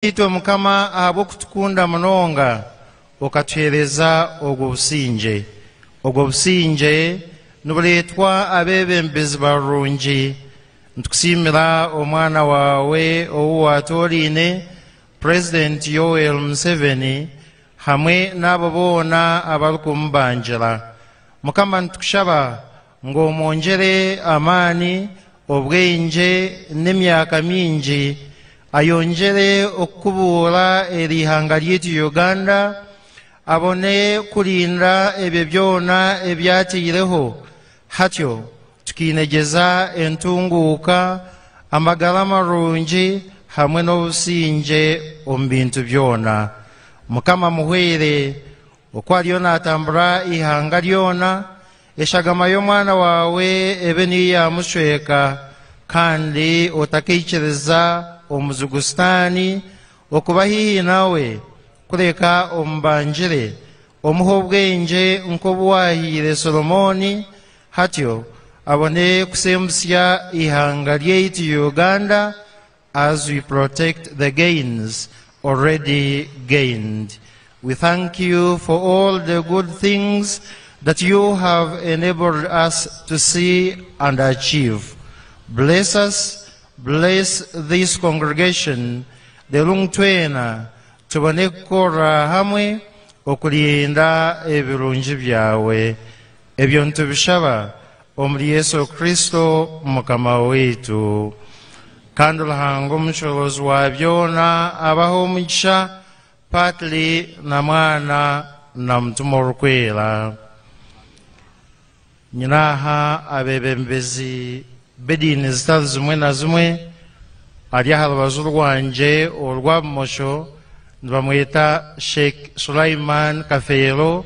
Itwe Mukama ahabw'okutukunda munonga okatuheereza obwo busingye. Obwo busingye nibureetwa abeebembezi barungi. Nitukusiimira omwana waawe ou waatooraine, Purezidenti Yoweri Museveni hamwe n'abo boona abarikumubangira. Mukama nitukushaba ngu omwongyere amaani, obwengye n'emyaka mingi, ayongyere okukubuura eri ihanga ryaitu Uganda, abone kurinda ebyo byona ebi ataireho, hatyo tukiinegyeza entunguuka, amagara marungi hamwe n'obusingye omu bintu byona. Mukama amuhwere Oku ariyo naatambura eihanga ryona, eshagama y'Omwana waawe ebe niyo yaamushweka, kandi otakaikiriza omuzigu Sitaani okuba haihi nawe, kureka omubangire, omuhe obwengye nk'obu waahaire Solomooni, hatyo abone kutsembusya eihanga ryaitu Uganda as we protect the gains already gained. We thank you for all the good things that you have enabled us to see and achieve. Bless us, bless this congregation, reero ngu twena tubone kukorera hamwe okurinda ebirungi byawe. Ebyo nitubishaba omuri Yesu Kristo Mukama waitu. Kandi Ruhanga omushoboozi wa byona abahe omugisha, Patri na Mwana na Mutima Orikwera. Nyine aha abeebembezi b'ediini zitari zimwe na zimwe ari aha rubaju rwangye orwa bumosho nibamweta Sheikh Sulaiman Kafeero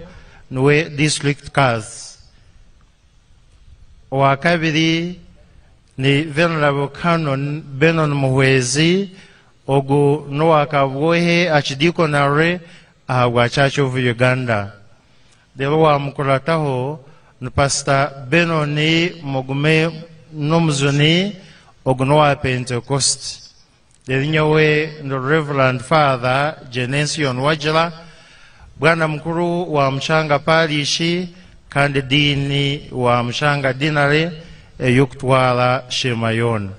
niwe District Kadhi. Owa kabiri ni Venerable Canon Benon Muhwezi, ogu n'owa Kabwohe Archdeaconry ahabwa Church of Uganda. Reero owaamukurataho ni Pasita Benon Mugume Nomuzuni, ogu n'owa Pentecost. Reero nyowe ndi Rev. Father Genesio Nuwagira, Bwana Mukuru wa Mushanga Parish kandi Dean wa Mushanga Deanery ey'okutwara Sheema yoona.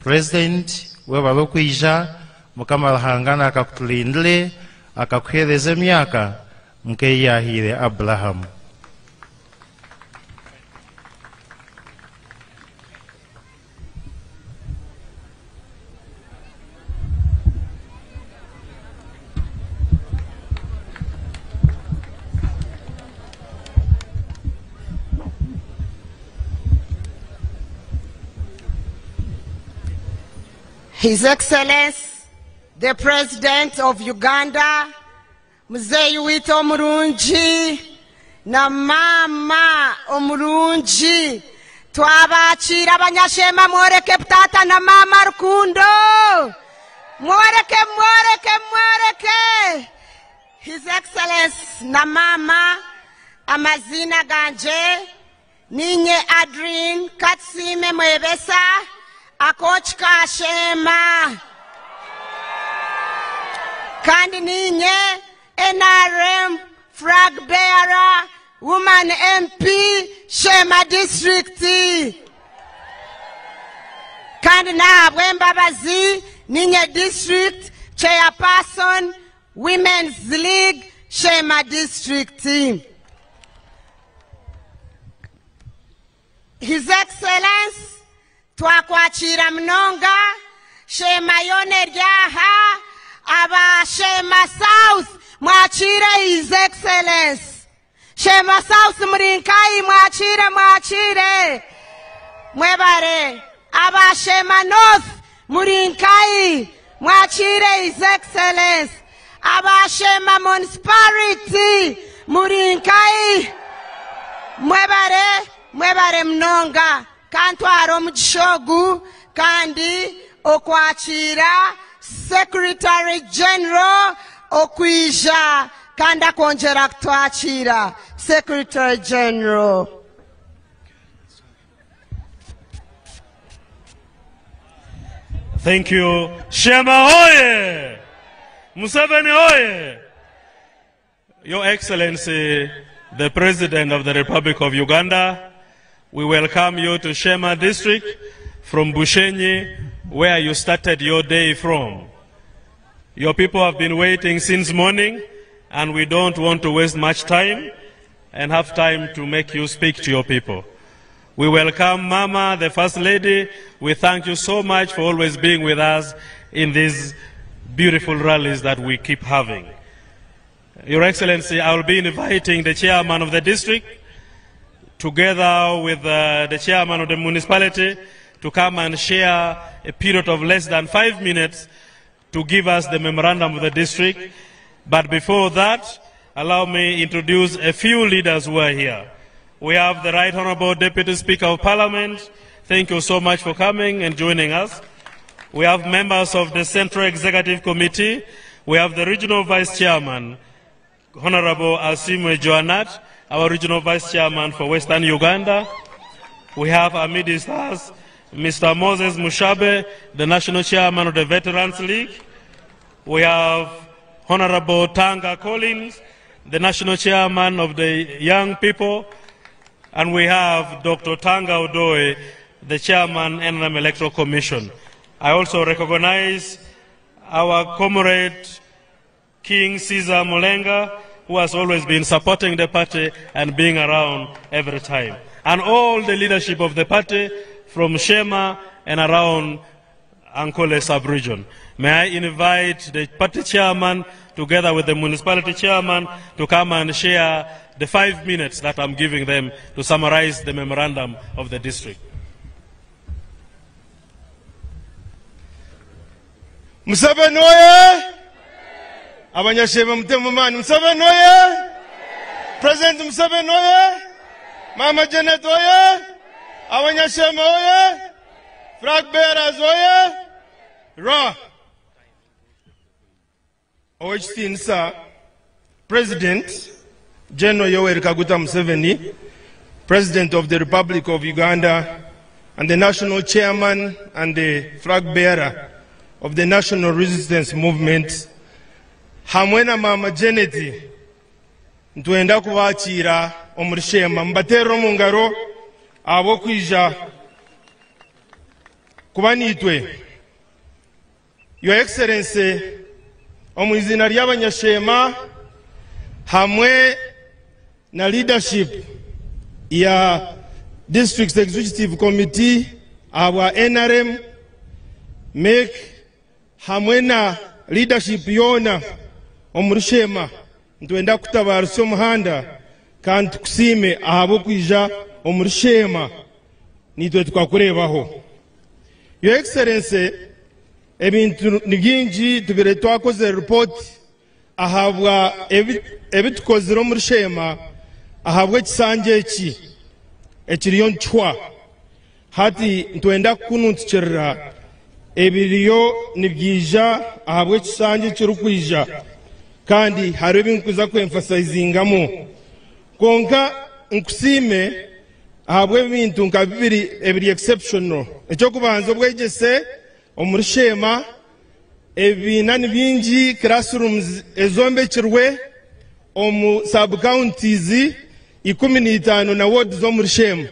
President webare okwija, Mukama Ruhanga nakakuturindire akakuhereza emyaka nk'ei yaahaire Abrahamu. His Excellency the President of Uganda, Muzeeyi waitu omurungi na maama omurungi twabakiira abanyasheema mworeke taata na maama rukundo mworeke mworeke mworeke His Excellence na maama amaziina gangye Niinye Adrine Katusiime Mwebesa, akooki ka Sheema. Kandi niinye NRM flag bearer woman MP Sheema district. Kandi n'ahabw'embabazi niinye district chairperson Women's League Sheema district. His Excellence twakwakiira munonga Sheema yoona eri aha aba Sheema South mwakiire His Excellence Sheema South muri nkahi mwakiire mwakiire mwebare aba Sheema North muri nkahi mwakiire His Excellence aba Sheema Municipality muri nkahi mwebare mwebare munonga kantwara omugisha ogu kandi okwakiira Secretary General okwija kandi akongyera kutwakiira Secretary General. Thank you. Shema oye! Museveni oye! Your Excellency, the President of the Republic of Uganda, we welcome you to Sheema District from Bushenyi, where you started your day from. Your people have been waiting since morning, and we don't want to waste much time and have time to make you speak to your people. We welcome Mama, the First Lady. We thank you so much for always being with us in these beautiful rallies that we keep having. Your Excellency, I will be inviting the chairman of the district together with the chairman of the municipality to come and share a period of less than 5 minutes to give us the memorandum of the district. But before that, allow me introduce a few leaders who are here. We have the Right Honorable Deputy Speaker of Parliament. Thank you so much for coming and joining us. We have members of the Central Executive Committee. We have the Regional Vice Chairman, Honorable Asimwe Joanat, our Regional Vice Chairman for Western Uganda. We have amidst us Mr. Moses Mushabe, the National Chairman of the Veterans League. We have Honorable Tanga Collins, the National Chairman of the Young People. And we have Dr. Tanga Odoi, the Chairman, NRM Electoral Commission. I also recognize our comrade, King Caesar Mulenga, who has always been supporting the party and being around every time. And all the leadership of the party from Sheema and around Ankole sub-region. May I invite the party chairman together with the municipality chairman to come and share the 5 minutes that I'm giving them to summarize the memorandum of the district. Museveni oye! Abanyashema mutemu mani. Museveni oye! President Museveni oye! Mama Janet oye! Abanyashema oye! Flag bearers oye! Ra! Owekitiinisa President General Yoweri Kaguta Museveni, President of the Republic of Uganda, and the National Chairman and the Flag Bearer of the National Resistance Movement, hamwe na Mama Janet, nitwenda kubakiira omuri Sheema. Mubateerere omu ngaro ahabw'okwija kuba niitwe. Your Excellency, omu izina ry'abanyashema hamwe na leadership ya District Executive Committee ahabwa NRM, MEC, hamwe na leadership yoona omuri Sheema, nitwenda kutabaarisa omuhanda kandi tukusiime ahabw'okwija omuri Sheema nitwe tukakureebaho. Your Excellency, ebintu ni bingi tubire twakozere report ahabwa ebitukozire omuri Sheema ahabw'ekisanja eki ekiriyo nicwa. Hati nitwenda kukununtukirira ebiriyo nibyija ahabw'ekisanja ekirikwija, kandi hariho ebinkuza kwemfasayizingamu. Kwonka nkusiime ahabw'ebintu nka bibiri ebiri exceptional. Ekyokubanza, obwegyese omuri Sheema, ebibiina ni bingi, classrooms ezombekirwe omu sub-counties 15 na wards z'omuri Sheema.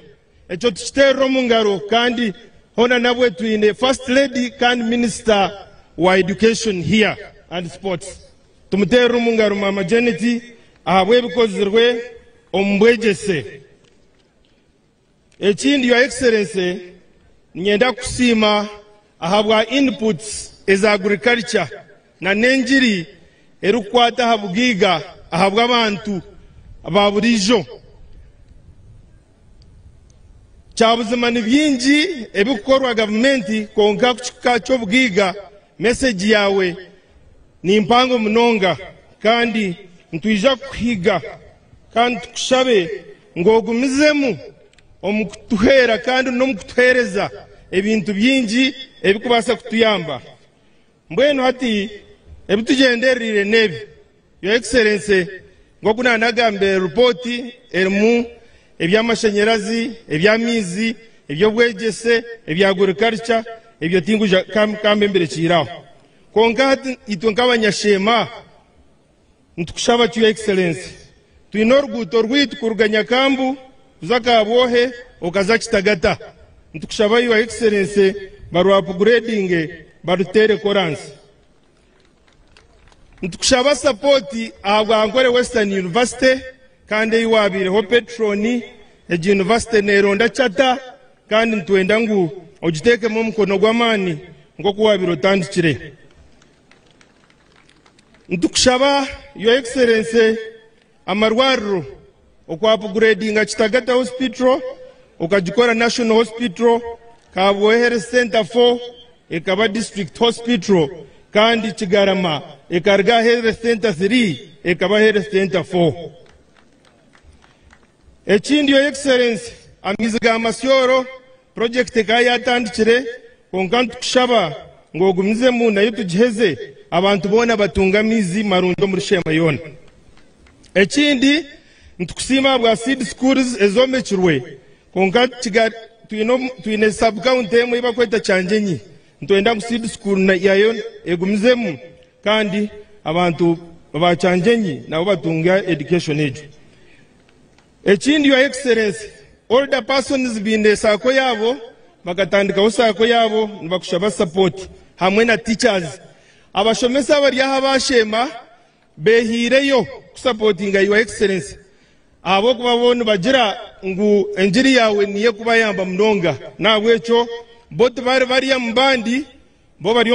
Ekyo tukiteerera omu ngaro, kandi hoona nabwe twine First Lady kandi Minister wa Education here and Sports. Tumuteerere omu ngaro Mama Janet ahabw'ebikozirwe omu bwegyese. Ekindi, Your Excellency, niinyenda kusiima ahabwa inputs eza agriculture na n'engiri erikukwata aha bugaiga ahabw'abantu ba buriijo. Kyabuzima ni bingi ebikukorwa gavumenti, kwonka kukika ky'obugaiga meseji yawe ni mpango munonga, kandi nitwija kukuhiga kandi tukushabe ngu ogumizemu omu kutuheera kandi n'omu kutuheereza ebintu bingi ebikubaasa kutuyamba. Mbwenu hati ebitugyendereire n'ebi, Your Excellency, nk'oku naanagambire, ripooti erimu eby'amashanyarazi, eby'amaizi, eby'obwegyese, ebya agriculture, ebyo tinkuja kambe mbirekiire aho. Kwonka hati itwe nk'abanyasheema nitukushaba ki Your Excellency, twine oruguuto rwaitu kuruga Nyakambu kuza Kabwohe okaza Kitagata. Nitukushaba Your Excellency baru upgradinge baruteere koransi. Nitukushaba sapooti ahabwa Ankole Western University kandi ei waabaireho patron. Egi yunivasite neeronda charter kandi nitwenda ngu ogiteekemu omukono gw'amaani nk'oku waabaire otandikire. Nitukushaba Your Excellency amarwariro oku upgradinga Kitagata Hospital okagikora National Hospital, Kabwohe Health Centre 4 ekaba District Hospital kandi Kigarama ekaruga aha Health Centre 3 ekaba Health Centre 4. Ekindi Your Excellency amaizi ga Masyoro project ekaba yatandikire kwonka nitukushaba ngu ogumizemu nayo tugiheze abantu boona batunge amaizi marungi omuri Sheema yoona. Ekindi nitukusiima ahabwa seed schools ezombekirwe kwonka twine sub county emwe ei barikweta Kyangyenyi nitwenda ngu seed school yayo egumizemu kandi abantu ba Kyangyenyi nabo batunge education egyo. Ekindi Your Excellency, older persons baine sacco yaabo bakatandikaho sacco yaabo nibakushaba support hamwe na teachers. Abashomesa abari aha abasheema behiireyo kusapotinga Your Excellency ahabw'okuba bo nibagira ngu engiri yaawe niyo ekubayamba munonga n'ahabw'ekyo bo tibari bari omu bandi. Bo bari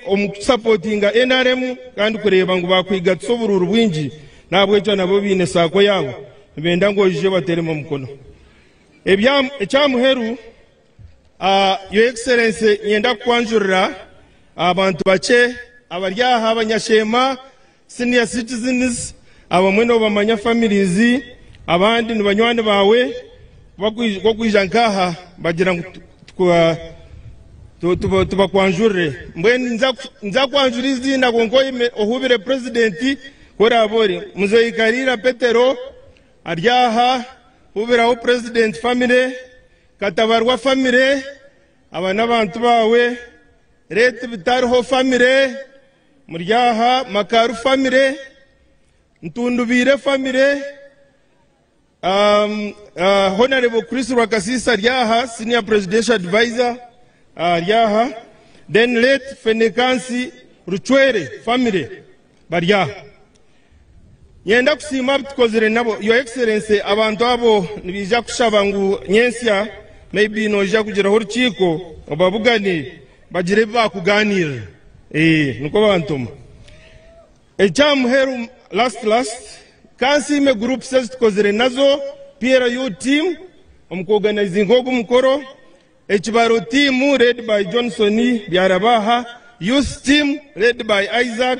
omu kusapotinga nrm kandi kureeba ngu bakwigatisa oburuuru bwingi n'ahabw'ekyo nabo baine saako yaabo nibenda ngu oije obateremu omukono. Ekyamuheru, Your Excellency nyenda kukwanjurira abantu bakye abari aha abanyasheema, senior citizens, abamwe nobamanya families, abandi ni banywani baawe kwokwija nk'aha bagira ngu tubakwanjurire. Mbwenu nza kwanjura eiziina kwonka ohubire purezidenti ku oraabe ori Muzeeyi Kariira Petero ari aha, hubiraho purezidenti family, Katabarwa family, aba n'abantu baawe, Late Bitariho family, muri aha, Makaru family, Ntundubiire family, Honarebo Chris Rwakasiisi ari aha, Senior Presidential Advisor ari aha, then late Fenekansi Rucwere family bari aha. Nyenda kusiima abu tukozire nabo Your Excellency, abantu abo nibaija kushaba ngu nyentsya maybe noija kugiraho orukiiko obabugane bagire ebi baakugaaniirira. Nikwo bantuma. Ekyamuheru last last, ka nsiime groups ezi tukozire nazo, PLU team omu ku organizinga ogu mukoro, Ekibaro team led by Johnson Byarabaaha, Youth team led by Isaac,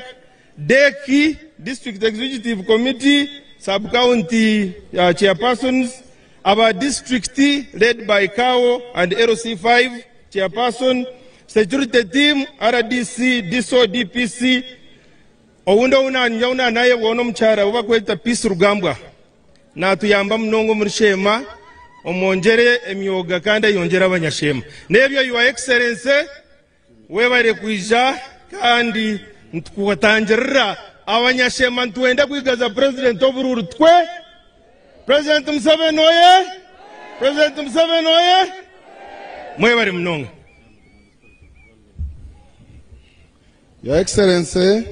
DEC, District Executive Committee, Sub County Chairpersons, aba District led by Kao and LC5 Chairperson, Security team, RDC, DISO, DPC, owundi ou naanayebwaho n'omukyara ou barikweta Peace Rugambwa. Naatuyamba munonga omuri Sheema, omwongyere emyoga kandi ayongyere abanyasheema. N'ebyo Your Excellency webare kwija kandi nitukutangirira abanyasheema nitwenda kwigaza President oburuuru twe President Museveni oye! President Museveni oye! Mwebare munonga. Your Excellency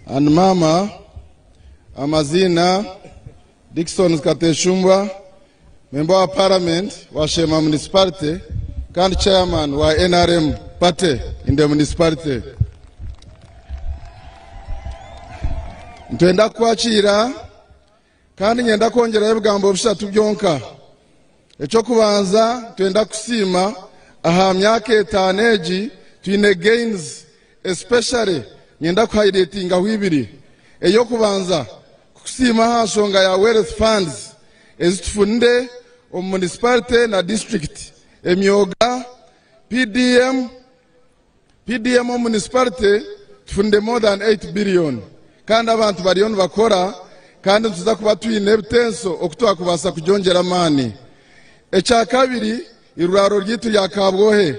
and Mama, amaziina Dickson Kateshumbwa, Member wa Parliament wa Sheema Municipality kandi Chairman wa NRM Party in the Municipality. Nitwenda kukwakiira Kandi niinyenda kwongyeraho ebigambo bishatu byonka. Eky'okubanza, nitwenda kusiima aha myaka etaano egi twine gains especially niinyenda kuhighlightingaho ibiri. Ey'okubanza, kukusiima aha nshonga ya wealth funds ezi tufunire omu municipality na district, emyoga, PDM, PDM omu municipality tufunire more than 8 billion kandi abantu bariyo nibakora kandi nituza kuba twine ebitenso oku twakubaasa kugyongyera amaani. Ekyakabiri, eirwariro ryaitu rya Kabwohe.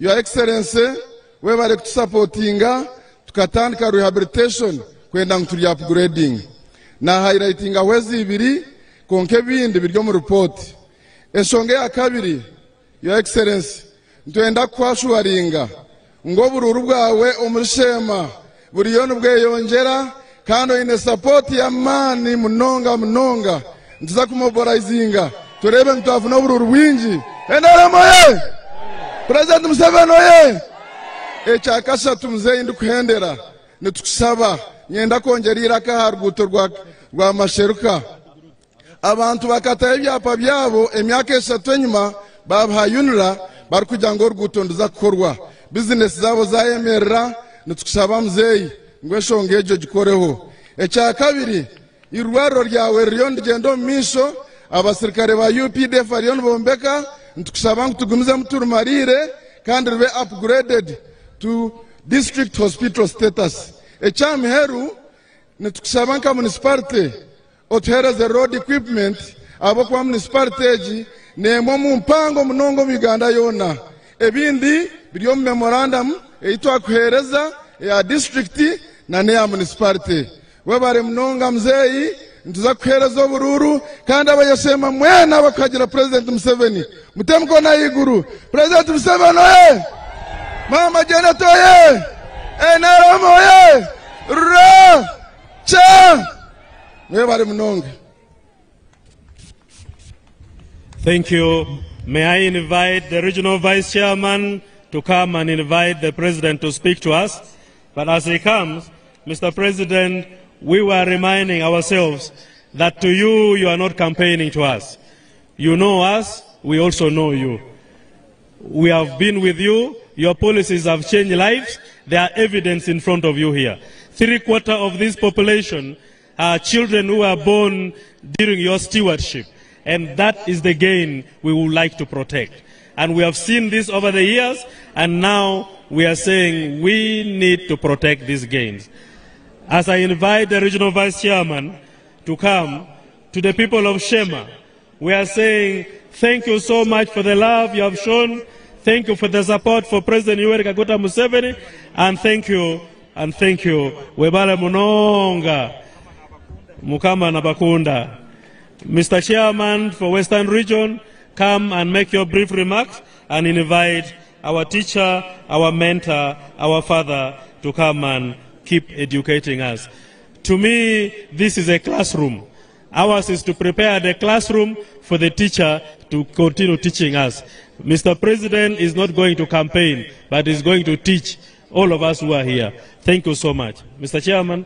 Your Excellency, Webare kutusapotinga tukatandika rehabilitation kwenda ngu turi upgrading. Na highlightinga hwezi ibiri konka ebindi biri omu report. Enshonga eya kabiri, Your Excellency, nitwenda kukwashuwaringa ngu obururu bwawe omuri Sheema buriyo nibweyongyera kandi oine support y'amaani munonga munonga. Nituza kumobilizinga turebe ngu twafuna obururu bwingi. NRM oye! President Museveni oye! Ekya kashatu muzeeyi ndikuhendera, nitukusaba nyenda kwongyera eiraka aha ruguuto rwa Masheruka. Abantu bakataho ebyapa byabo emyaka eshatu enyima babiha UNRA barikugira ngu oruguuto niruza kukorwa. Bizinesi zaabo zayemerera, nitukushaba muzeeyi ngu enshonga egyo ogikoreho. Ekya kabiri, irwariro ryawe ririyo nirigyenda omu maisho, abasirikare ba UPDF bariyo nibombeka, nitukushaba ngu tugumizemu turimariire kandi ribe upgraded to district hospital status. Ekya muheru, nitukushaba nka municipality otuhereze road equipment ahabw'okuba municipality egi n'emwe omu mpango munonga omu Uganda yoona. Ebindi biri omu memorandum ei twakuheereza eya district na n'eya municipality. Webare munonga muzeeyi, nituza kukuheereza oburuuru kandi abayeshema mwena abakuhagira President Museveni mute emikono ahaiguru. President Museveni oye! Maama Janet oye! NRM oye! Ra! Cha! Mwebare munonga. Thank you. May I invite the regional vice chairman to come and invite the president to speak to us. But as he comes, Mr. President, we were reminding ourselves that to you, you are not campaigning to us. You know us, we also know you. We have been with you. Your policies have changed lives. There are evidence in front of you here. 3/4 of this population are children who were born during your stewardship. And that is the gain we would like to protect. And we have seen this over the years, and now we are saying we need to protect these gains. As I invite the regional vice chairman to come, to the people of Shema, we are saying thank you so much for the love you have shown. Thank you for the support for President Yoweri Kaguta Museveni, and thank you, and thank you. Webale munonga, Mukama nabakunda. Mr. Chairman for Western Region, come and make your brief remarks and invite our teacher, our mentor, our father to come and keep educating us. To me, this is a classroom. Ours is to prepare the classroom for the teacher to continue teaching us. Mr. President is not going to campaign, but is going to teach all of us who are here. Thank you so much. Mr. Chairman.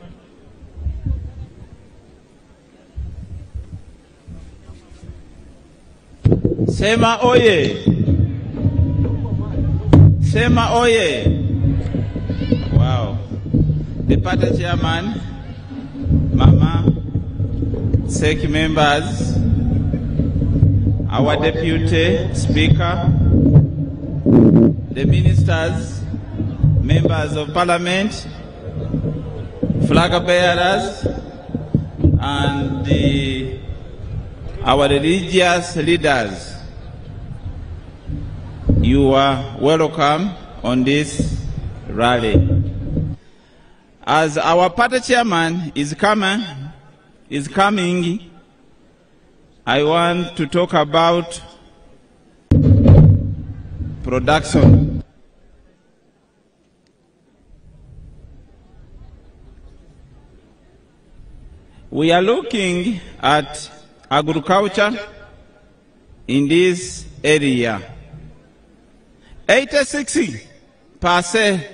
Sema oye. Sema oye. Wow. The party chairman, Mama, SEC members, our deputy speaker, the ministers, members of parliament, flag bearers, and our religious leaders. You are welcome on this rally. As our party chairman is coming, I want to talk about production. We are looking at agriculture in this area. 86%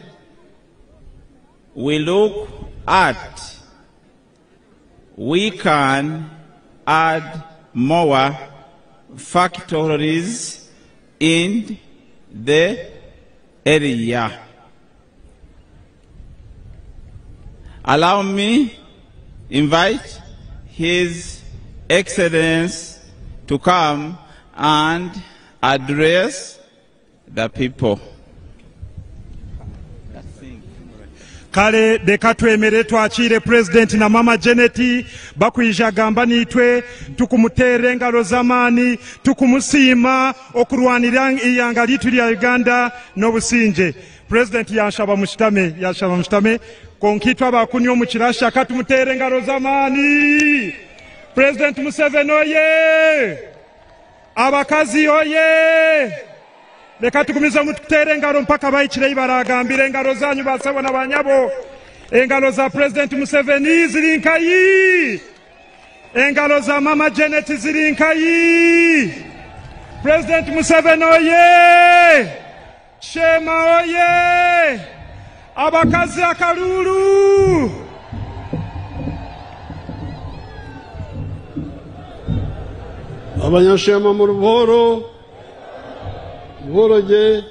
we look at, we can add more factories in the area. Allow me invite His Excellency to come and address the people. Kale reka twemere twakire President na Mama Janet bakwija gamba nitwe tukumutere engalo z'amaani tukumusiima okurwanira iyanga litu lya Uganda n'obusinge. Purezidenti yanshaba mushutame, yanshaba mushutame, kwonka itwe abakuni omu kirasha ka tumuteere engaro z'amaani. Purezidenti Museveni oye! Abakazi oye! Reka tugumizemu tukuteera engaro mpaka bahikire ei baragambire. Engaro zanyu basebo na banyabo. Engaro za Purezidenti Museveni ziri nkayi? Engaro za Mama Janet ziri nkayi? Purezidenti Museveni oye! Sheema oye! Abakazi akaruuru! Abanyasheema muri buhoro? Buhoro gye.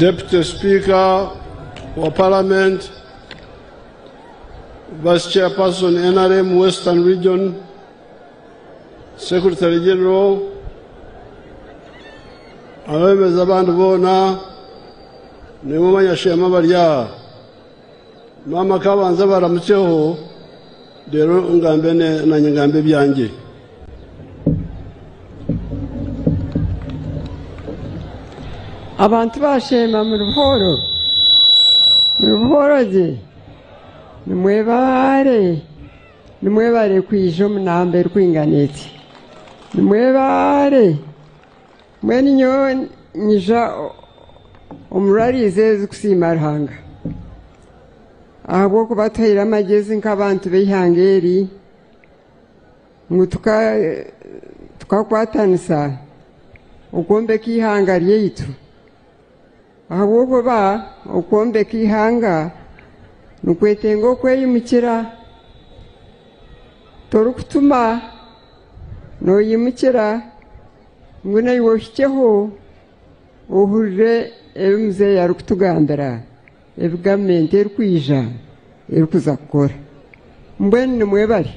Deputy Speaker wa Parliament, Vice Chairperson NRM Western Region, Secretary General, abeebembezi abandi boona, naimwe abanyasheema abari aha. Maama k'abanze abaramukyeho reero ngambe nanye ngambe ebyangye. Abantu baasheema muri buhooro, muri buhooro gye, nimwebaare, nimwebare kwija omu namba erikwingana eti, nimwebaare. Mbwenu nyowe nyija omu rallies ezi kusiima Ruhanga ahabw'okuba atuhaire amagyezi nk'abantu b'eihanga eri ngu tukakwatanisa okwombeka eihanga ryaitu ahabw'okuba okwombeka eihanga nikwetenga okweyimukira torikutuma noyimukira ngu naiwe ohikyeho ohurire ebi muzeeyi arikutugambira ebi gavumenti erikwija erikuza kukora. Mbwenu nimwebare,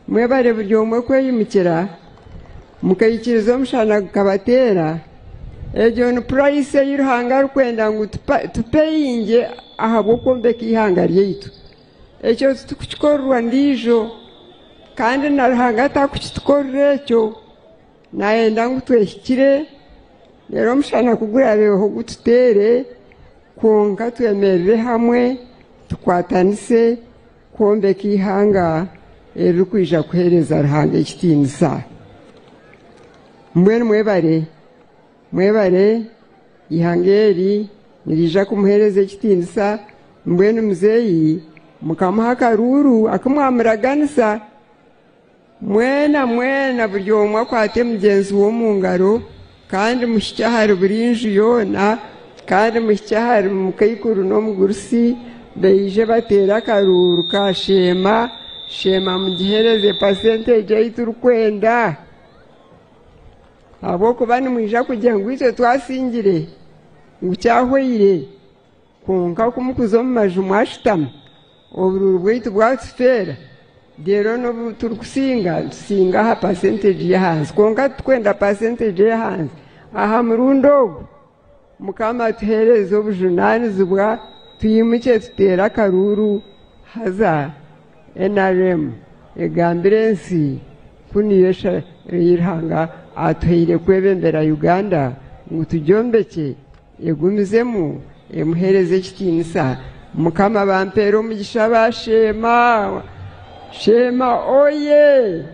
mwebare buri omwe kweyimukira mukaikiriza omushana gukabateera, egyo ni purayisi ei Ruhanga arikwenda ngu tupeyingye ahabw'okwombeka eihanga ryaitu. Ekyo titukukikorerwa ndiijo kandi na Ruhanga atakukitukorera ekyo. Naayenda ngu twehikire, reero omushana ku guraabeho gututeere, kwonka twemerere hamwe tukwatanise kwombeka eihanga eririkwija kuheereza Ruhanga ekitiinisa. Mbwenu mwebare, mwebare, eihanga eri niriija kumuheereza ekitiinisa, mbwenu muzeeyi mukamuha akaruuru aku mwamuraganisa. Mwena mwena buri omwe akwate mugyenzi we omu ngaro, kandi muhikye ahari buri nju yoona, kandi muhikye ahari mukaikuru n'omugurusi, baije bateere akaruuru ka Sheema, Sheema mugiheereze pasenteegi ei turikwenda. Ahabw'okuba nimwija kugira ngu itwe twasingire, ngu kyahweire. Kwonka ku mukuza omu maju mwashutama, oburuuru bwaitu bwatufeera, reero n'obu turikusinga nitusinga aha pasenteegi y'ahansi. Kwonka titukwenda pasenteegi ey'ahansi. Aha murundi ogu, Mukama atuheereze obujunaanizibwa twimukye tuteere akaruuru haza nrm egambire ensi ku niyo ei Ruhanga atuhaire kwebembera Uganda ngu tugyombekye. Egumizemu emuheereze ekitiinisa. Mukama bampeere omugisha ba Sheema. Sheema oye!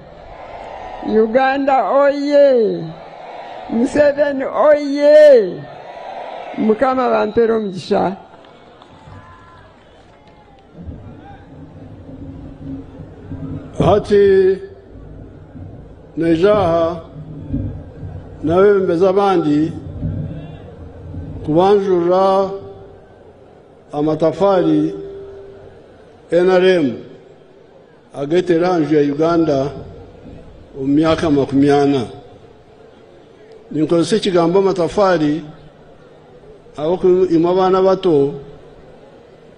Uganda oye! Museveni oye! Mukama bampeere omugisha. Hati naija aha n'abeebembezi abandi kubanjurira amatafaari NRM ageteire aha nju ya Uganda omu myaka 40. Ninkozesa ekigambo amatafaari ahabw'okuba imwe abaana abato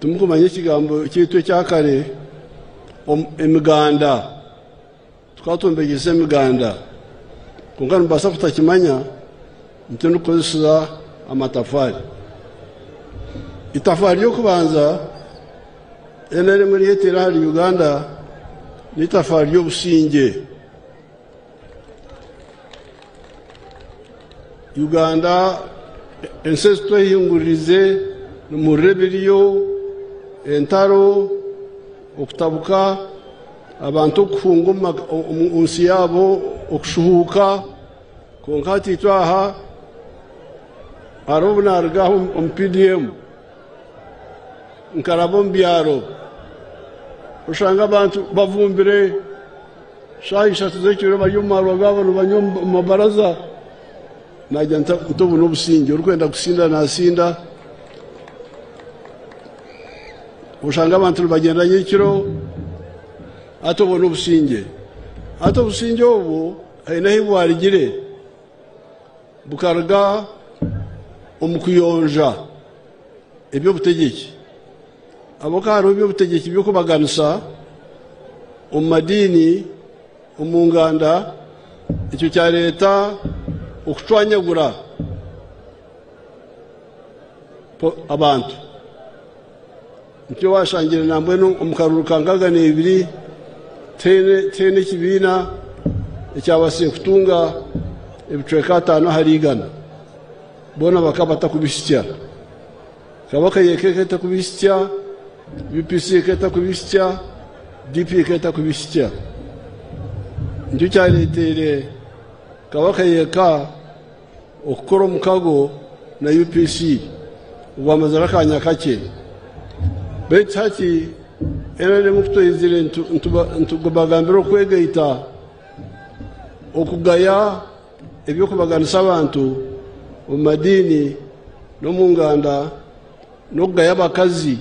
timukumanya ekigambo kyaitu ekya kare emiganda. Tukaba twombekyesa emiganda kwonka nimubaasa kutakimanya nti ndikukozesa amatafaari. Itafaari ry'okubanza NRM eryeteire ahari Uganda n'itafaari ry'obusingye. Uganda Ensi ezitwehinguririze nimuhurira ebiriyo, entaro, okutabuka, abantu okuhunga omu nsi yaabo, okushuhuuka. Kwonka hati itwe aha hariho obu naaruga aha omu PDM nkaraba omu byaro oshanga abantu bavumbire shaaha ishatu z'ekiro bari omu marwa gaabo nibanywa omu mabaraza. Naagira nti nti obu n'obusingye, orikwenda kusinda naasinda. Oshanga abantu nibagyenda nyekiro, hati obwo n'obusingye. Hati obusingye obwo haine ahu bwarugire, bukaruga omu kuyonja eby'obutegyeki. Ahabw'okuba hariho eby'obutegyeki by'okubaganisa omu madiini, omu nganda, ekyo kyareeta okucwanyagura abantu. Nikyo waashangire nambwenu omu karuuru ka 62 tihaine ekibiina ekyabaasize kutunga ebicweka ataano ahari igana. Boona bakaba batakubihitsya. Kabaka yeka ekaba etakubihitsya, UPC ekaba etakubihitsya, DP ekaba etakubihitsya. Nikyo kyareeteire Kabaka yeka okukora omukago na UPC ogwamazire akanya kakye. Beitu hati NRM ku twizire nitubagambira okwegaita, okugaya eby'okubaganisa abantu omu madiini n'omu nganda n'okugaya abakazi.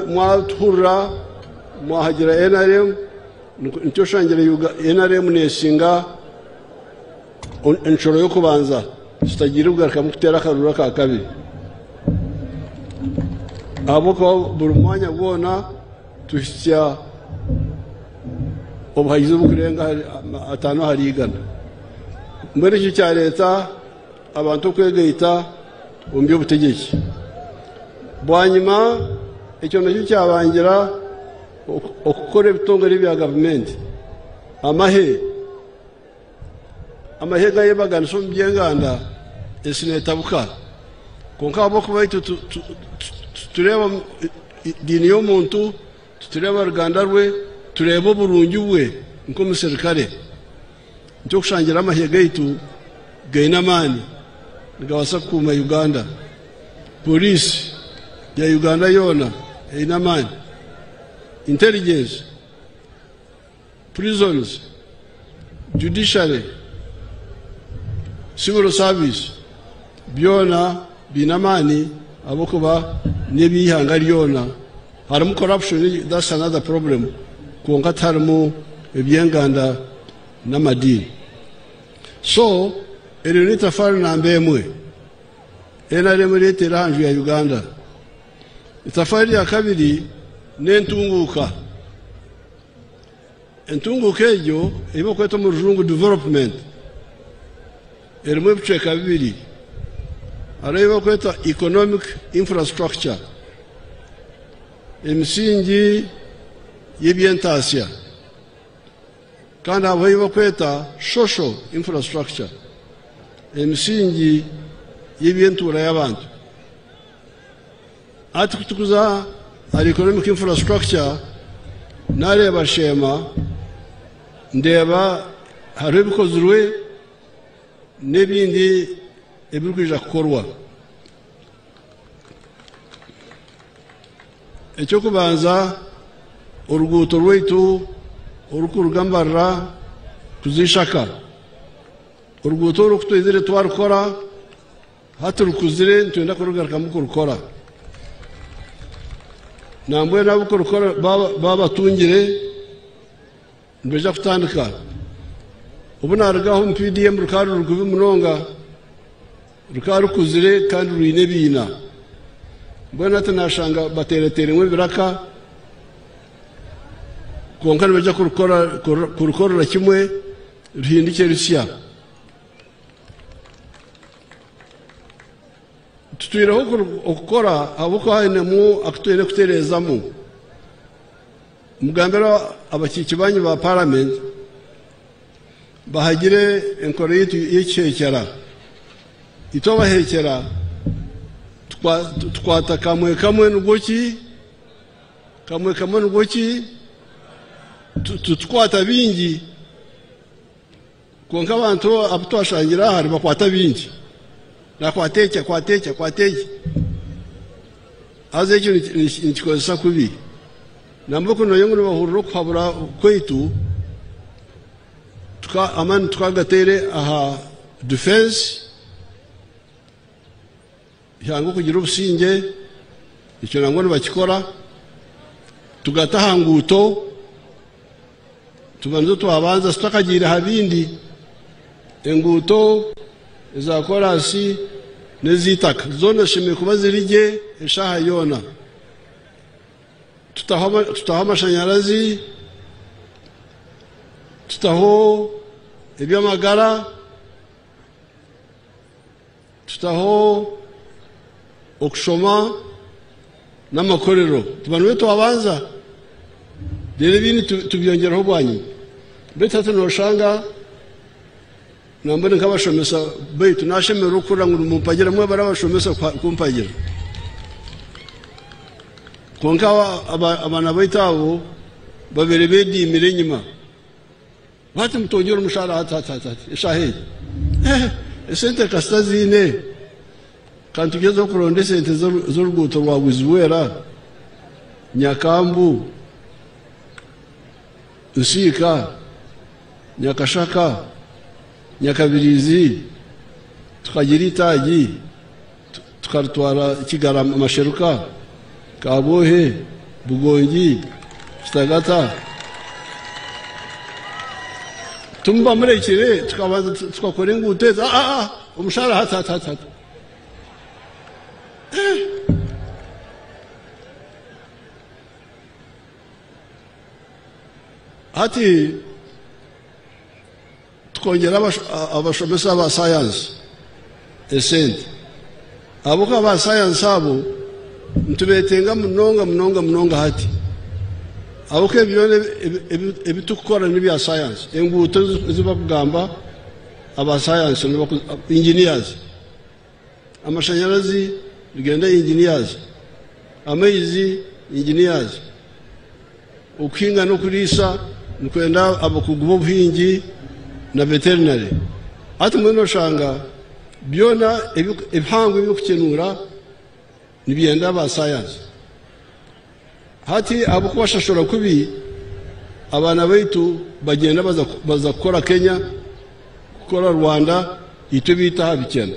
Mwatuhurira mwahagira NRM, nikyo oshangire NRM neesinga enshuro y'okubanza tutagiire kugarukamu kuteera akaruuru aka kabiri. Ahabw'okuba buri mwanya gwona tuhitsya obuhagizi oburikurenga ataano ahari igana. Mbwenu ekyo kyareeta abantu okwegaita omu by'obutegyeki. Bwanyima ekyo nakyo kyabangira okukora ebitongore ebya gavumenti, amahe. Amahe gayebaganisa omu by'enganda, ensi neetabuka. Kwonka ahabw'okuba itwe titureeba diini y'omuntu, titureeba ruganda rwe, tureeba oburungi bwe nk'omuserukare. Nikyo kushangira amahe gaitu gaine amaani nigabaasa kukuuma Uganda. Poriisi ya Uganda yoona eine amaani. Intelligence. Prisons, Judiciary, Civil Service byona biine amaani ahabw'okuba n'eby'eihanga ryona. Harimu corruption that's another problem kwonka tiharimu eby'enganda n'amadiini. So eryo n'eitafaari namba emwe nrm ereeteire aha nju ya Uganda. Eitafaari rya kabiri n'entunguuka. Entunguuka egyo ei barikweta omu rujungu development erimu ebicweka bibiri. Hariho ei barikweta economic infrastructure, emisingi y'eby'entaasya kandi habaho ei barikweta social infrastructure, emisingi y'eby'entuura y'abantu. Hati ku turikuza ahari economic infrastructure, naareeba Sheema, ndeeba hariho ebikozirwe n'ebindi ebirikwija kukorwa. Eky'okubanza, oruguuto rwaitu orurikuruga Mbarara kuza Ishaka, oruguuto oru ku twizire twarukora, Hati rukuzire nitwenda kurugarukamu kurukora. Nambwenu abukurukora baba batungire nibaija kutandika. Obu narugaho omu PDM rukaba ruri kubi munonga, rukaba rukuzire kandi rwine ebiina. Mbwenu hati nashanga batereteremu ebiraka kwonka nibaija kurukorera kimwe ruhindukye rusya. Tutwireho okukora ahabw'okuba hainemu aku twine kutereezamu. Mugambire abakiiki banyu ba paramenti bahagire enkora yaitu y'ekiheekyera. Itwe abahekyera tukwata kamwe kamwe nigwo ki? Kamwe kamwe nigwo ki? Titukwata bingi. Kwonka abantu abu twashangire aha nibakwata bingi. Nakwata eki, akwata eki, akwata eki. Haza ekyo nikikozesa kubi. Nambwenu ku noogira ngu nibahurira okuhabura kwaitu, amaani tukagateire aha defense, Ihanga okugira obusingye, ekyo nangwa nibakikora, tugata aha nguuto, tuba nizo twabanza tutakagiire aha bindi, enguuto eza koraasi n'ez'eitaka zoona zishemereire kuba ziri gye eshaaha yoona. Tutaho amashanyarazi, tutaho eby'amagara. Tutaho okushoma n'amakorero tuba nibyo twabanza reero ebindi tubyongyeraho bwanyima. Beitu hati noshanga nambwenu nk'abashomesa baitu nashemererwa kuhurira ngu nimumpagira mwebare abashomesa kumpagira. Kwonka abaana baitu abo babaire bediimire enyima. Hati mutongyere omushaara hati hati hati hati eshaaha egi. Eh, esente kasita ziine. Ka tugyezeho kuronda esente z'oruguuto rwa Bwizibwera, Nyakambu, Nsiika, Nyakashaka, Nyakabiriizi, tukagira itaagi, tukaritwara Kigarama, Masheruka, Kabwohe, Bugongi, Kitagata. Tumuba murekire tukabanza tukakora enguuto ezo. Ah, ah, ah, omushaara hati hati hati hati. Eh. Hati Tukongyera abashomesa ba sayansi esente ahabw'okuba aba sayansi abo nitubeetenga munonga munonga munonga hati ahabw'okuba ebi byona ebi turikukora n'ebya sayansi. Enguuto ezi barikugamba aba sayansi engineers, amashanyarazi nigenda engineers, amaizi engineers. Okuhinga n'okuriisa nikwenda abakugu b'obuhingi na veterinary. Hati mbwenu oshanga byona ebihango eby'okukyenuura nibyenda aba sayansi. Hati ahabw'okubashashura kubi, abaana baitu bagyenda baza kukora Kenya, kukora Rwanda, itwe baitu aha bikyena.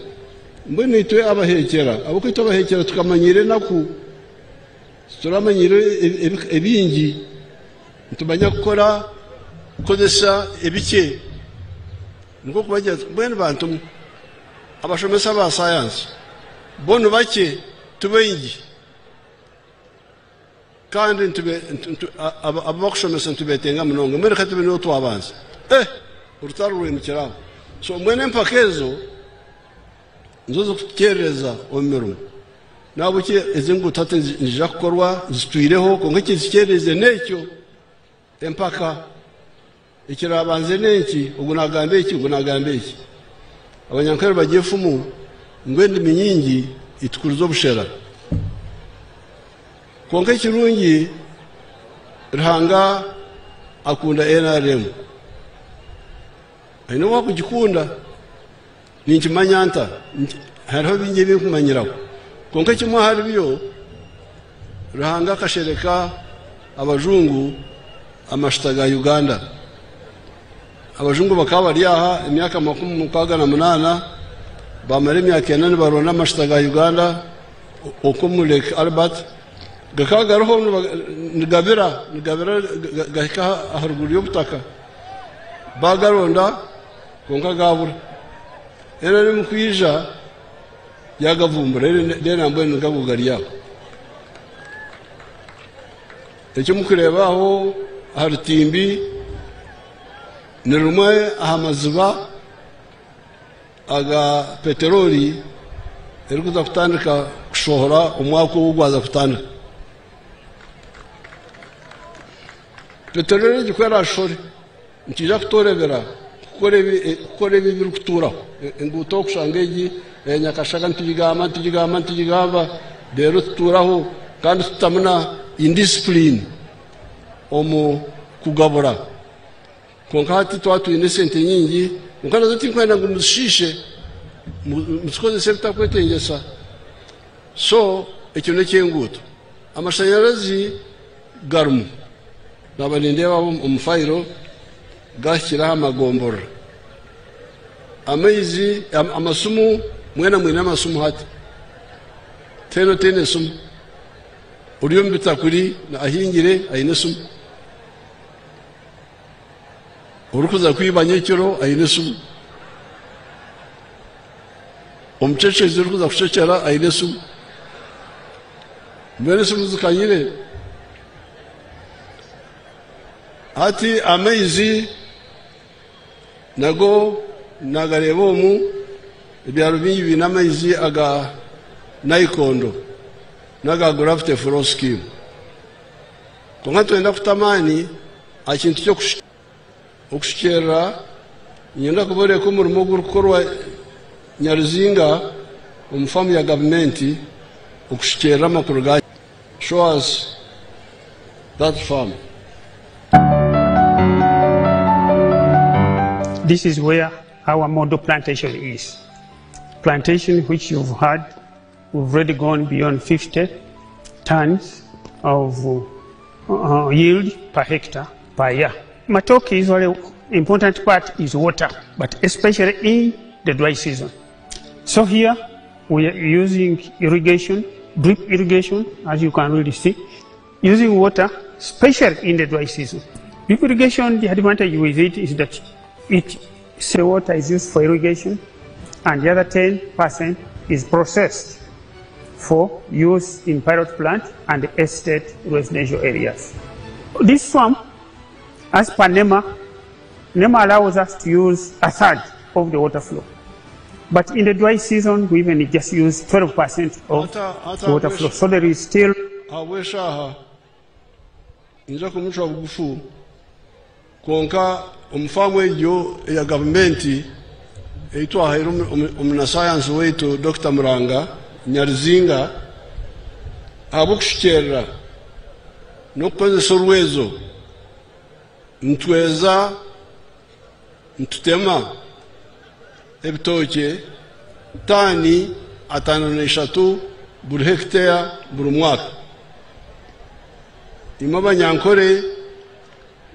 Mbwenu itwe abaheekyera, ahabw'okuba itwe abaheekyera tukamanyiira enaku. Tituramanyire ebingi, nitumanya kukora kukozesa ebikye. Nikwo kubagira tuti, mbwenu bantu mwe, abashomesa ba sayansi bo ni bakye ti baingi kandi abu barikushomesa nitubeetenga munonga. Mbwenu reka tube nibo twabanza. Eh! Orutaro rwimukire aho. So mbwenu empaka ezo nizo zirikutukyerereza omu mirimo. Nahabweki ezi enguuto hati niziija kukorwa zitwireho kwonka ekizikyererize n'ekyo empaka ekirabanze n'enki ogu nagamba eki ogu nagamba eki. Abanyankore nibagira efumu ngu endimi nyingi etukuriza obushera. Kwonka ekirungi Ruhanga akunda NRM. Aine obu akugikunda. Ninkimanya nta? Hariho bingi ebi nkumanyiraho. Kwonka kimwe ahari byo, Ruhanga akashereka abajungu amashuta ga Uganda. Abajungu bakaba bari aha emyaka 68, bamara emyaka ena nibaronda amashuta ga Uganda okwo omu Lake Albert. Gakaba gariho nigabira, nigabira gahika aharuguru y'obutaka. Bagaronda kwonka gabura. NRM ku yaija yagavumbura reero nambwenu nigago gari aho. Eki murikureeba aho aha rutimbi ni rimwe aha maziba aga peteroli erikuza kutandika kushohora omwaka ogu gwaza kutandika. Peteroli egi ku eraashohore nikiija kutorebera. kukora ebi kukora ebi ebirikutuuraho. Enguuto okushanga egi eya Nyakashaga nitugigamba nitugigamba nitugigamba reero tutuuraho kandi tutamu na indiscipline omu kugabura. Kwonka hati twaba twine esente nyingi kwonka nazo tinkwenda ngu muzishiishe muzikozese ebitarikwetengyesa. So ekyo n'eky'enguuto. Amashanyarazi garimu. Naaba nindeeba omu fayiro gahikire aha magomborora. Amaizi, amasimu, mwena mwine amasimu hati. Tihaine otaine esimu. Ori omu bitakuri ahingire aine esimu. Orikuza kwiba nyekiro aine esimu. Omucekyezi orikuza kucekyera aine esimu. Mbwenu esimu zikanyire. Hati amaizi nago nagareeba omu, ebyaro bingi biine amaizi aga naikondo n'aga gravity flow scheme. Kwonka nitwenda kuta amaani aha kintu ky'okushukyerera. Niinyenda kubooreka omurimo ogurikukorwa Nyaruzinga omu faamu ya gavumenti okushukyerera amakuru ga Show us that farm. This is where our model plantation is. Plantation which you've had, we've already gone beyond 50 tons of yield per hectare per year. Matooke is very important part is water, but especially in the dry season. So here we are using irrigation, drip irrigation, as you can really see, using water, especially in the dry season. Drip irrigation, the advantage with it is that the water is used for irrigation, and the other 10% is processed for use in pilot plant and estate residential areas. This swamp, as per NEMA, NEMA allows us to use a third of the water flow. But in the dry season, we even just use 12% of the water flow. So there is still... Ahabw'eshaaha ninza kumucwa bugufu, kwonka omu faamu egyo eya gavumenti ei twahaire omunasayansi waitu Dokita Muranga Nyaruzinga ahabw'okushukyerera n'okukozesa orwezo nitweza nitutema ebitookye taani 53 buri hekiteya buri mwaka. Imwe Abanyankore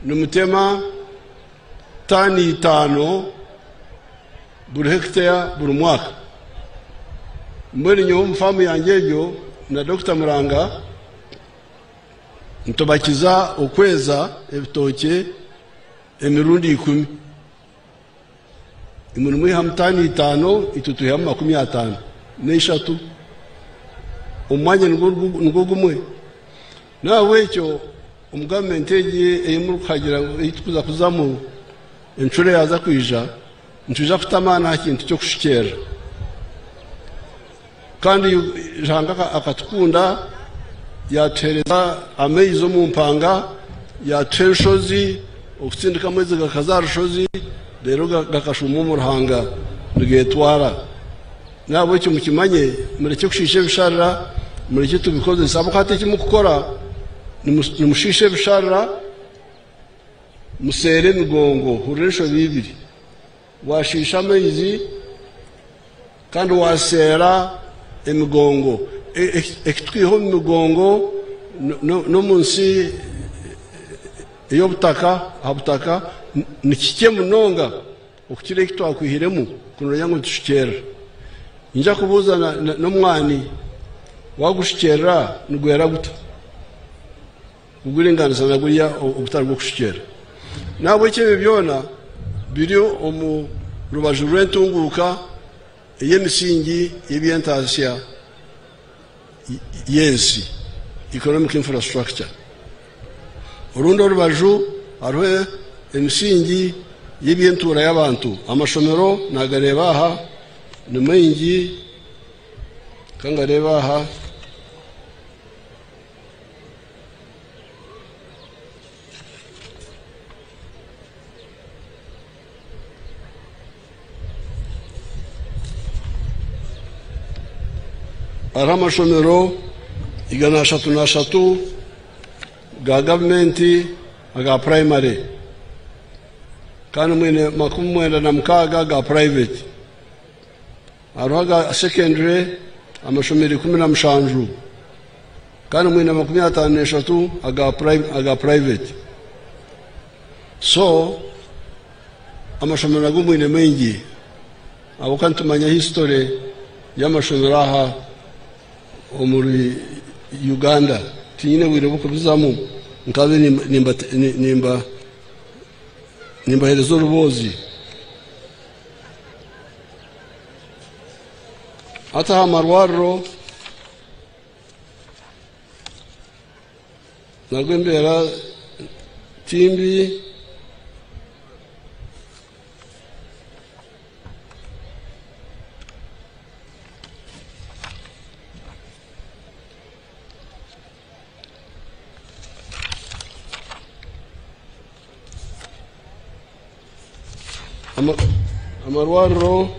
nimutema taani 5 buri hekiteya buri mwaka. Mbwenu nyowe omu faamu yangye egyo na Dokita Muranga nitubakiza okweza ebitookye emirundi 10. Imwe nimwihamu taani 5, itwe twihamu 53 omu mwanya nigwo gumwe. Nahabwekyo omu gavumenti egi ei murikuhagira ei turikuza kuzamu encuro yaaza kwija, nitwija kuta amaani aha kintu ky'okushukyerera. Kandi Ruhanga akatukunda yatuheereza amaizi omu mpanga, yatuha enshozi, okutsindika amaizi gakaza aha rushozi, reero gakashuma omu ruhanga nigeetwara. Nahabwekyo mukimanye, murekye kushiisha ebisharira, murekye tubikozese. Ahabw'okuba hati eki murikukora, nimushiisha ebisharira, museere emigongo, hurira enshobi ibiri. Washiisha amaizi kandi waseera emigongo. Ekitwiha omu migongo n'omu nsi ey'obutaka, aha butaka, ni kikye munonga okukira eki twakwihiremu kunonya ngu nitushukyerera. Ninja kubuuza n'omwani wagushukyerera nigwera guta? Kuguringanisa na guriya ogutari gw'okushukyerera. Nahabwekyo ebyo byona biri omu rubaju rw'entunguuka ey'emisingi y'eby'entaasya y'ensi, economic infrastructure. Orundi orubaju hariho emisingi y'eby'entuura y'abantu. Amashomero nagareeba aha ni maingi, kangareeba aha. Hariho amashomero 133 ga gavumenti aga purayimare kandi mwine 96 ga purayiveti. Hariho aga sekendure amashomero 17 kandi mwine 53 aga purayiveti. So amashomero nago mwine maingi ahabw'okuba nitumanya history y'amashomero aha omuri Uganda. Tinyine bwire bw'okubizamu nkabe nimbahereza oruboozi. Hati aha marwariro nago embeera timbi. Amarwariro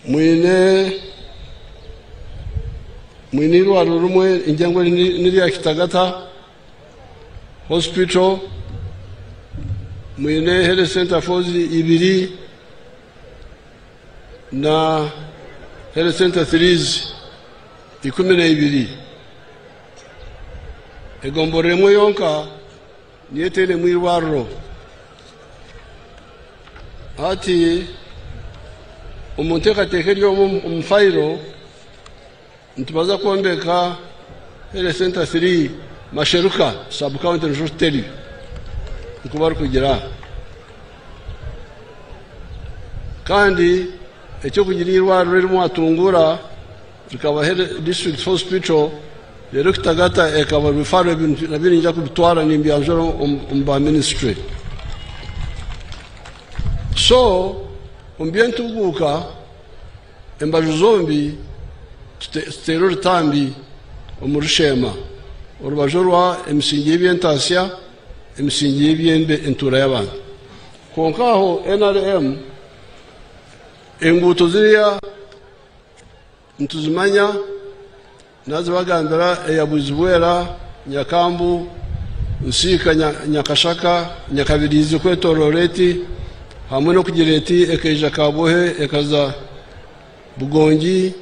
mwine irwariro rimwe ingira nirya Kitagata Hospital, mwine Health Center fours ibiri na Health Center threes 12. Egomborero emwe yonka niyo etainemu irwariro. Hati omu nteekateeka eri omu fayiro nitubaza kwombeka Health Center 3 Masheruka sub-county nikyo tuteri nikwo barikugira. Kandi ekyokugira irwariro erimu watungura rikaba district hospital, reero Kitagata ekaba referral, ebintu nabyo niinyija kubitwara nimbyanjura omu ba ministry. So omu by'entuguuka embaju zombi tuteire orutambi omu rusheema, orubaju orwa emisingi y'eby'entaasya, emisingi y'eby'entuura y'abantu. Kwonka aho NRM enguuto ziriya nituzimanya, nazibagambira eya Bwizibwera, Nyakambu, Nsiika, Nyakashaka, Nyakabirizi kwetorora eti, hamwe n'okugira eti ekaija Kabohe, ekaza Bugongi,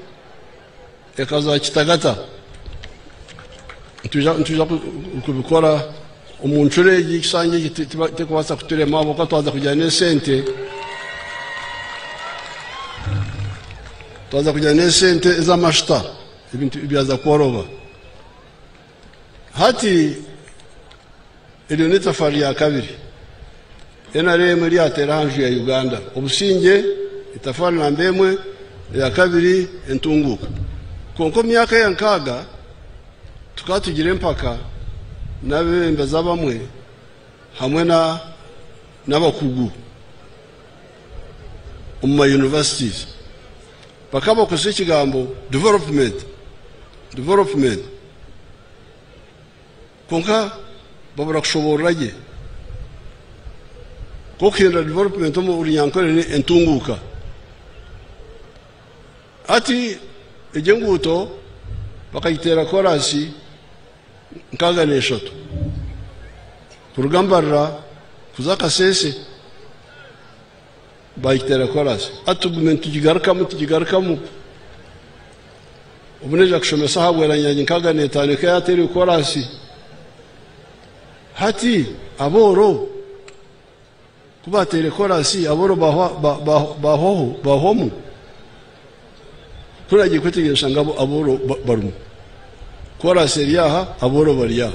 ekaza Kitagata. Nitwija kubikora omu ncuro egi, ekisanja eki tikubaasa kuturema ahabw'okuba twaza kugira n'esente. Twaza kugira n'esente ez'amashuta, ebintu byaza kworoba. Hati eryo n'etafari ya kabiri. NRM eryateera aha nju ya Uganda. Obusingye, etafari namba emwe, eya kabiri entunguuka. Kwonka omu myaka ya nkaaga tukaba tugira empaka n'abeebembezi abamwe hamwe n'abakugu omu ma universities. Bakaba bakozesa ekigambo development, development. Kwonka babura kushoboorora gye. Nk'okuhindura development omu runyankore ni entunguuka. Hati egyo enguuto bakagiteera koraasi 63 kuruga Mbarara kuza Kasese bagiteera koraasi. Hati tugume nitugigarukamu tugigarukamu. Obu neija kushomesa aha Bweranyangi 65 ekaba yateerirwe koraasi. Hati abooro ku bateire koraasi, abooro bahwamu. Ku nagiye kwetegyereza nshanga abooro barimu. Koraasi eri aha, abooro bari aha.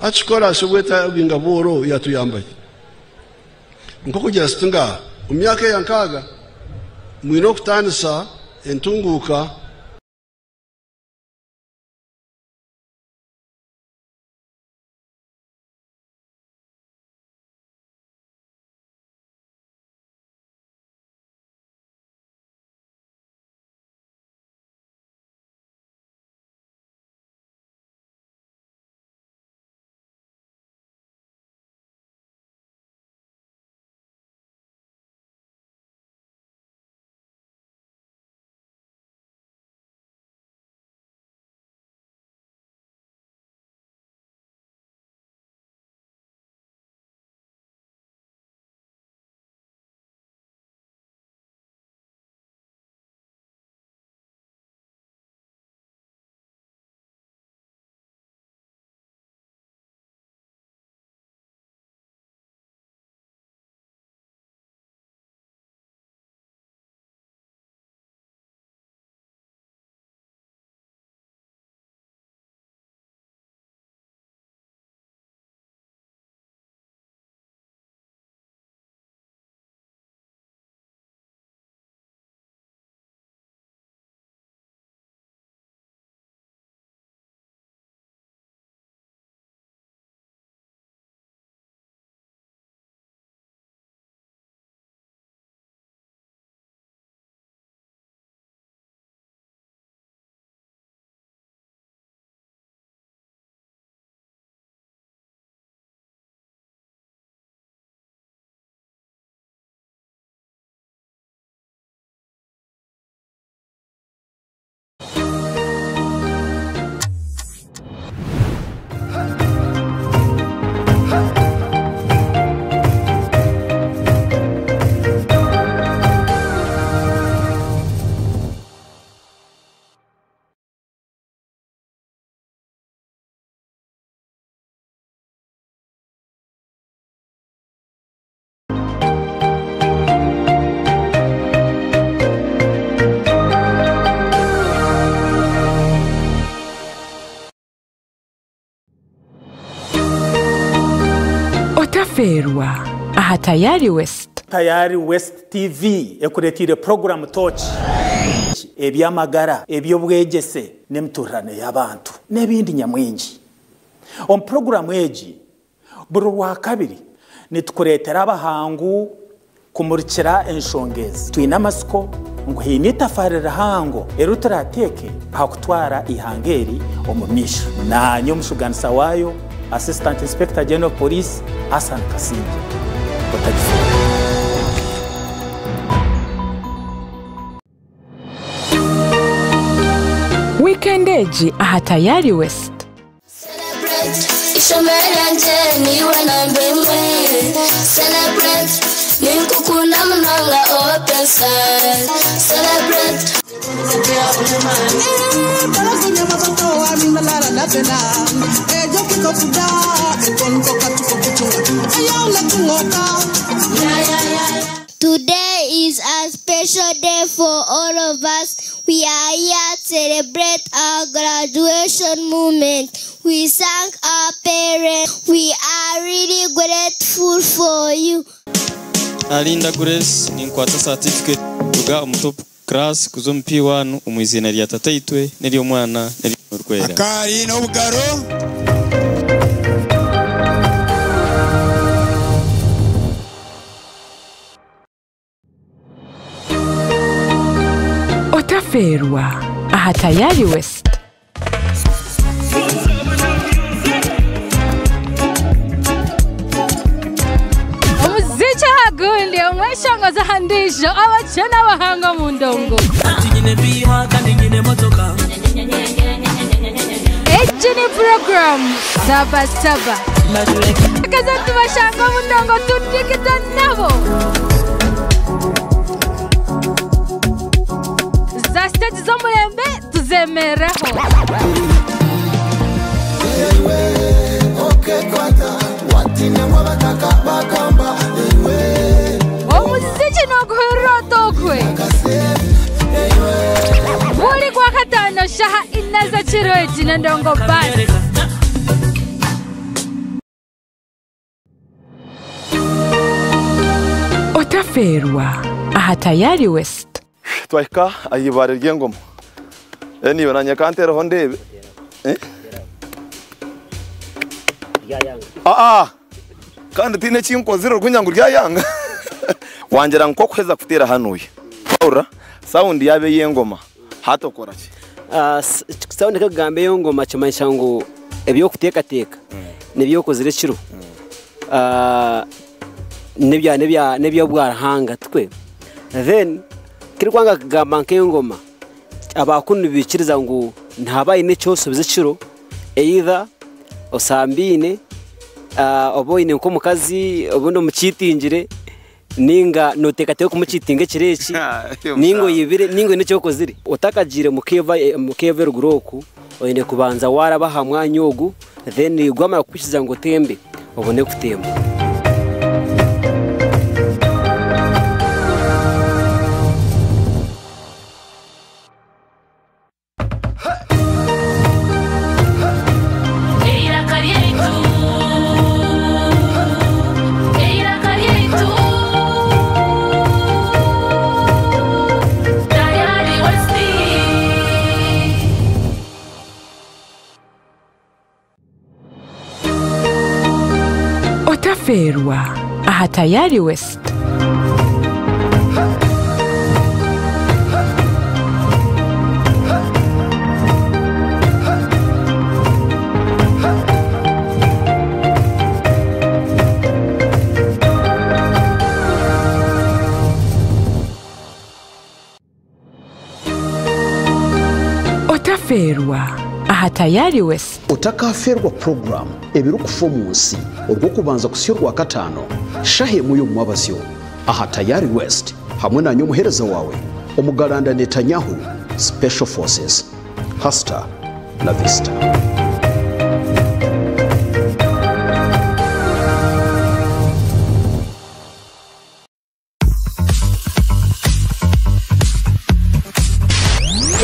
Hati koraasi obu etabinga abooro yatuyamba ki? Nk'okugira siti ngaha, omu myaka eya nkaaga mwine okutaanisa entunguuka. Otaferwa aha Tayari West. Tayari West TV ekureteire puroguramu Torch, eby'amagara, eby'obwegyese n'emituurirano y'abantu n'ebindi nyamwingi. Omu puroguramu egi, buri Rwakabiri nitukureetera abahangu kumurikira enshonga ezi. Twine amatsiko ngu haine eitafaari rihango eri turaateeke aha kutwara eihanga eri omu maisho. Naanye omushuganisa waayo, Assistant Inspector General of Police, Hassan Kasingye. Otagiferwa. Wiikendi egi aha Tayari West. Ishomero ryangye niiwe namba emwe Celebrate Ninkukunda munonga open side Celebrate Today is a special day for all of us. We are here to celebrate our graduation moment. We thank our parents. We are really grateful for you. Alinda Grace ninkwata certificate kuruga omu top class kuza omu P1 omu iziina rya Tataitwe n'ery'Omwana n'ery'Omwoyo Orikwera. Akaari n'obugaro. Otaferwa aha Tayari West. Omuziki aha gundi, omweshongozi aha ndiijo, abakye n'abahanga omu ndongo. Egi ni puroguramu Saba Saba. Tukaza tubashanga omu ndongo tudigita nabo. Za siteegi z'omurembe tuzemereho. Omuziki n'oguhurira otokwe. Buri Gwakataano shaha ina z'ekiro egi n'endongo bus. Otaferwa aha Tayari West. Twahika aha ibaare ry'engoma. Niiwe naanye kanteereho ndeebe. Aa kandi tihaine eki nkozire orikugira ngu ryayanga. Wangira nk'okuheza kuteera hanuya. Wahurira saundi yaaba ey'engoma hati okora ki? Saundi ekugamba ey'engoma kimanyisa ngu eby'okuteekateeka n'ebyokozire ekiro n'eby'obwaruhanga tikwe. Then kirikwanga kugamba nk'engoma abakunu nibaikiriza ngu nihaba haine ekyosuubiza ekiro either osambiine oba oine nk'omukazi obundi omukiitingire ninga nooteekateeka kumukiitinga ekiro eki ninga oyibire ninga oine ekyokozire. Otakagiire mukeeva eruguru oku oine kubanza waaraba aha mwanya ogu then gwamara kukuhikiza ngu otembe obone kutemba. Otaferwa aha Tayari West. Otaferwa aha Tayari West. Otakaferwa program ebirikufa omu nsi orw'okubanza kusya Orwakataano shaha emwe y'omumwabazyo aha Tayari West hamwe nanye omuheereza waawe Omugalanda Netanyahu Special Forces. Hasta la vista.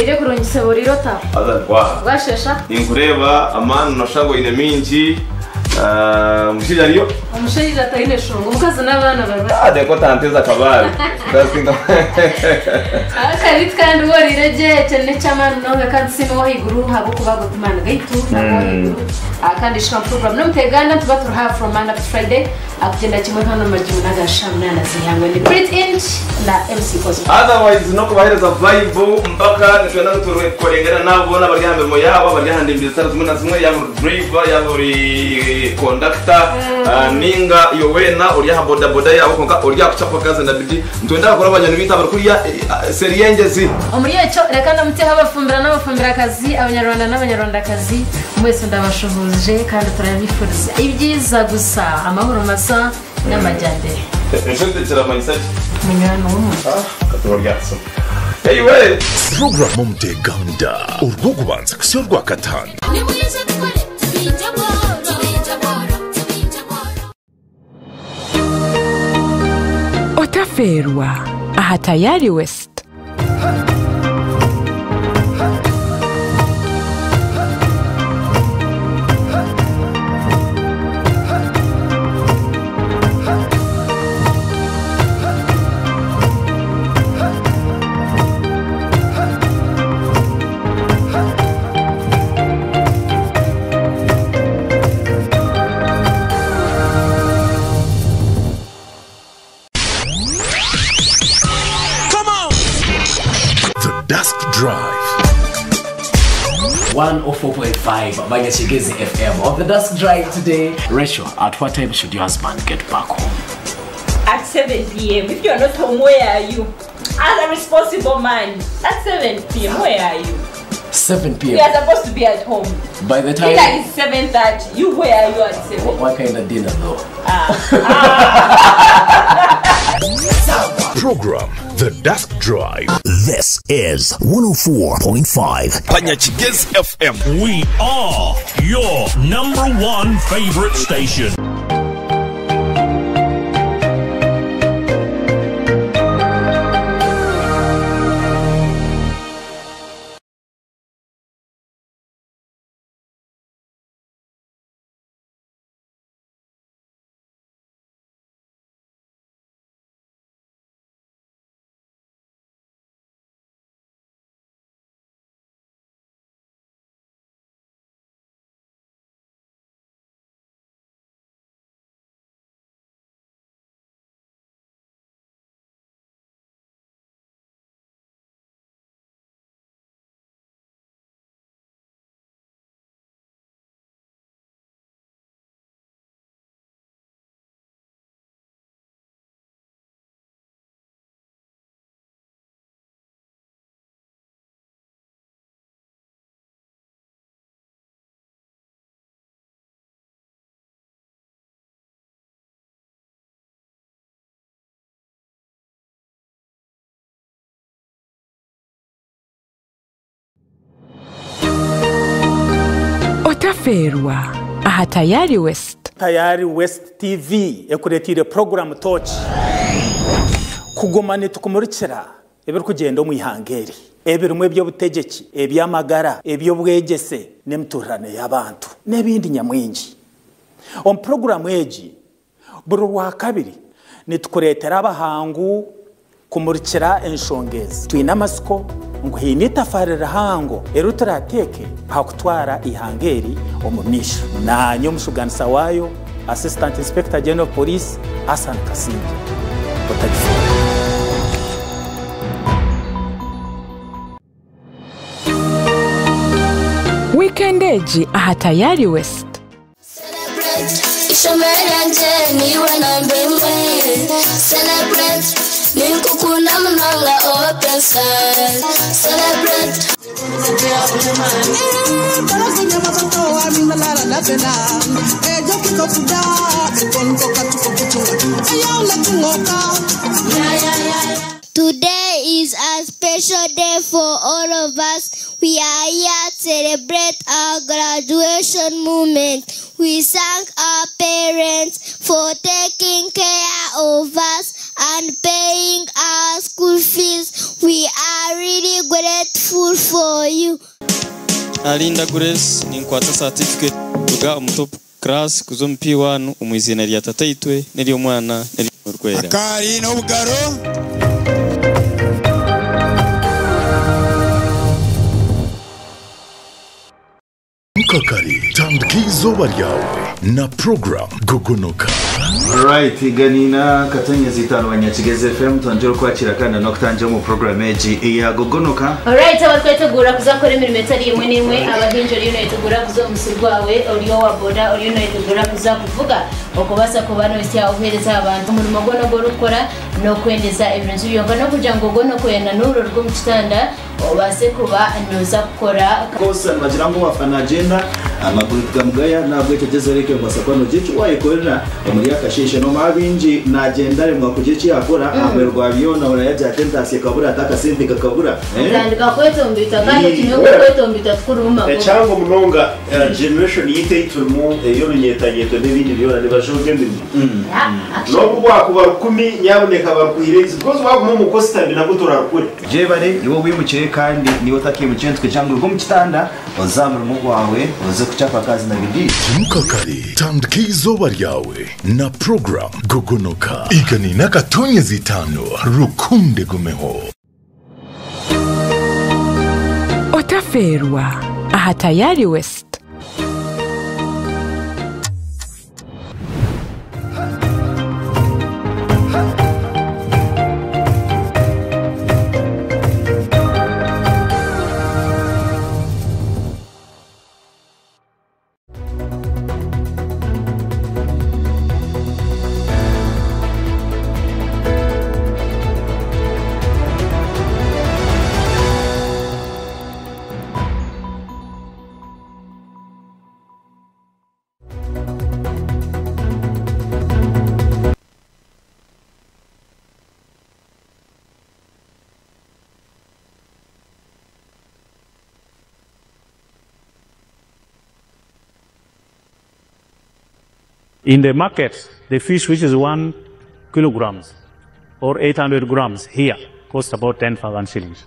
Ere kurungi sebo rirota. Aza ndwaha. Bwashesha. Ninkureeba amaani noshusha ngu oine mingi. Ah, omushaija ariyo? Omushaija taine shonga, omukazi n'abaana bari Ah, deko tanteza kabale. Ndasinga. Akabiti kandi worire gye ekyo n'eky'amaani munonga kandi tusiime ow'ahaiguru ahabw'okuba ago ti maani gaitu nabwo ow'ahaiguru. Ah, kandi shika mu program n'omuteganda nituba turi ha from Monday up to Friday akugyenda kimwe hano majuma n'aga shaaha munaana z'eihangwe ni Pretty Inch na MC Cosmo. Otherwise n'okubaheereza vibe mpaka nitwenda ngu turekorengane n'abo boona abari aha mirimo yaabo abari aha ndembe zitari zimwe na zimwe yaaba ori driver yaaba ori conductor ninga iwe weena ori aha bodaboda yaawe kwonka ori aha kucapa kazi na bidii nitwenda kukora banywani baitu abari kuriya seeri y'engyezi. Omuri ekyo reka ndamutseho abafumbira n'abafumbirakazi, Abanyarwanda n'Abanyarwandakazi, mwese ndabashuhuje kandi turabifuriza ibyiza gusa, amahoro masa n'amajyambere. Enshozi kiramanyisa ki? Munywani w'omuntu. Katuba ryatusoma. Eyiwe! Puroguramu Omuteganda orw'okubanza kusya orwakataano. Otafeerwa aha Tayari West. Come on! The Dusk Drive. 104.5 Banyachigezi FM. On the Dusk Drive today, Rachel, at what time should your husband get back home? At 7 p.m. If you're not home, where are you? As a responsible man, at 7 p.m., where are you? 7 You p.m. are supposed to be at home. By the time. Dinner is 7:30. You, where are you at 7? What kind of dinner though? Program The Dusk Drive. This is 104.5 Panyachigezi FM. We are your number one favorite station. Otafeerwa aha Tayari West. Tayari West TV ekureteire puroguramu Tooki kuguma nitukumurikira ebirikugyenda omu ihanga eri ebirimu eby'obutegyeki, eby'amagara, eby'obwegyese n'emituurirane y'abantu n'ebindi nyamwingi. Omu puroguramu egi buri Rwakabiri nitukureetera abahangu kumurikira enshonga ezi. Twine amatsiko ngu haine itafaari rihango eri turateeke aha kutwara eihanga eri omu maisho. Naanye omushuganisa waayo, Assistant Inspector General of Police, Hassan Kasingye. Otagifuuka. Wiikendi egi aha Tayari West. Ishomero ryangye niiwe namba emwe. Celebrate, ninkukunda munonga open side. Celebrate. Today is a special day for all of us. We are here to celebrate our graduation moment. We thank our parents for taking care of us and paying our school fees. We are really grateful for you. Alinda Grace ninkwata certificate kuruga omu top Class kuza omu P1 omu iziina rya Tataitwe n'ery'Omwana n'ery'Omwoyo Orikwera. Akaari n'obugaro. Mukakare tandika eizooba ryawe na program Gogonoka. Right, ganina katonyezi itano banyakigezi FM twongere okwakira kandi n'okutangira omu program egi eya Gogonoka. Alright, abarikwetegura kuza kukora emirimo etari emwe n'emwe, abahingi oriyo noyetegura kuza omu musiri gwawe, ori owa boda oriyo noyetegura kuza kuvuga, okubaasa kuba nohitsya obuheereza aha bantu. Omurimo gwona ogu orikukora n'okwendeza ebirungi byonka n'okugira ngu ogwo n'okwenda n'oburo oruga omu kitanda obaase kuba noza kukora. Course nibagira ngu owafa nagyenda amaguru tigamugaya nahabwekyo gyezaho oreke kubaasa kuba nogira eki wayekorera omuri akasheeshe nomanya baingi nagyenda aremwa kugira eki yakora aha muheru gwa byona oraba yagira ati entaasya ekabura ati akasente kakabura eh. Otandika kwetomboita kandi okimanya ngu okwetomboita tikurimu magoba. Ekyangu munonga generation yaitu ei turimu ey'orunyetanyeto n'ebindi byona nibajooga emirimo. N'obu bwakuba rukumi nyabuneka barukuhire eizi because waguma omuka ositami nabwo torarukure. Gyebare iwe owimukire kandi n'iwe otakeimukire nitukugira ngu ruga omu kitanda oze aha murimo gwawe oze kuchapa kazi na bidii. Imuka kare, tandika eizooba ryawe na program Gogonoka. Igana akatonyezi itaano rukundo egumeho. Otafeerwa aha Tayari West. In the market, the fish which is 1 kilograms or 800 grams here costs about 10,000 shillings.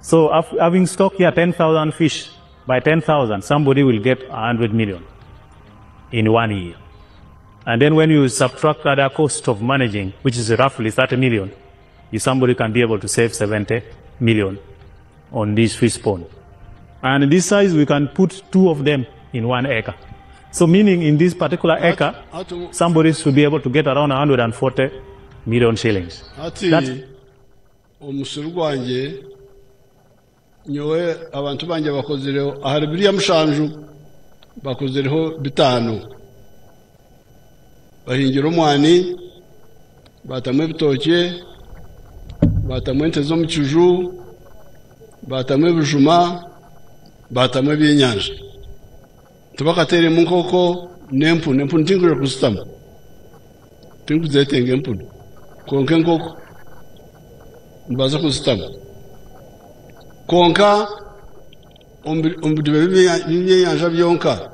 So having stock here 10,000 fish, by 10,000, somebody will get 100 million in 1 year. And then when you subtract other cost of managing, which is roughly 30 million, somebody can be able to save 70 million on this fish pond. And this size, we can put 2 of them in 1 acre. So meaning in this particular acre, somebody should be able to get around 140 million shillings. Hati omusiri gwangye nyowe abantu bangye bakozireho ahari biriya mushanju bakozireho 5 bahingira omwani batamu ebitookye batamu ente z'omu kiju batamu ebijuma batamu ebyenyanja tibakateeremu nkoko n'empunu empunu tinkwija kuzitamu tinkuzeetenga empunu kwonka enkoko nibaza kuzitamu kwonka omu bidiba by'ebyenyanja byonka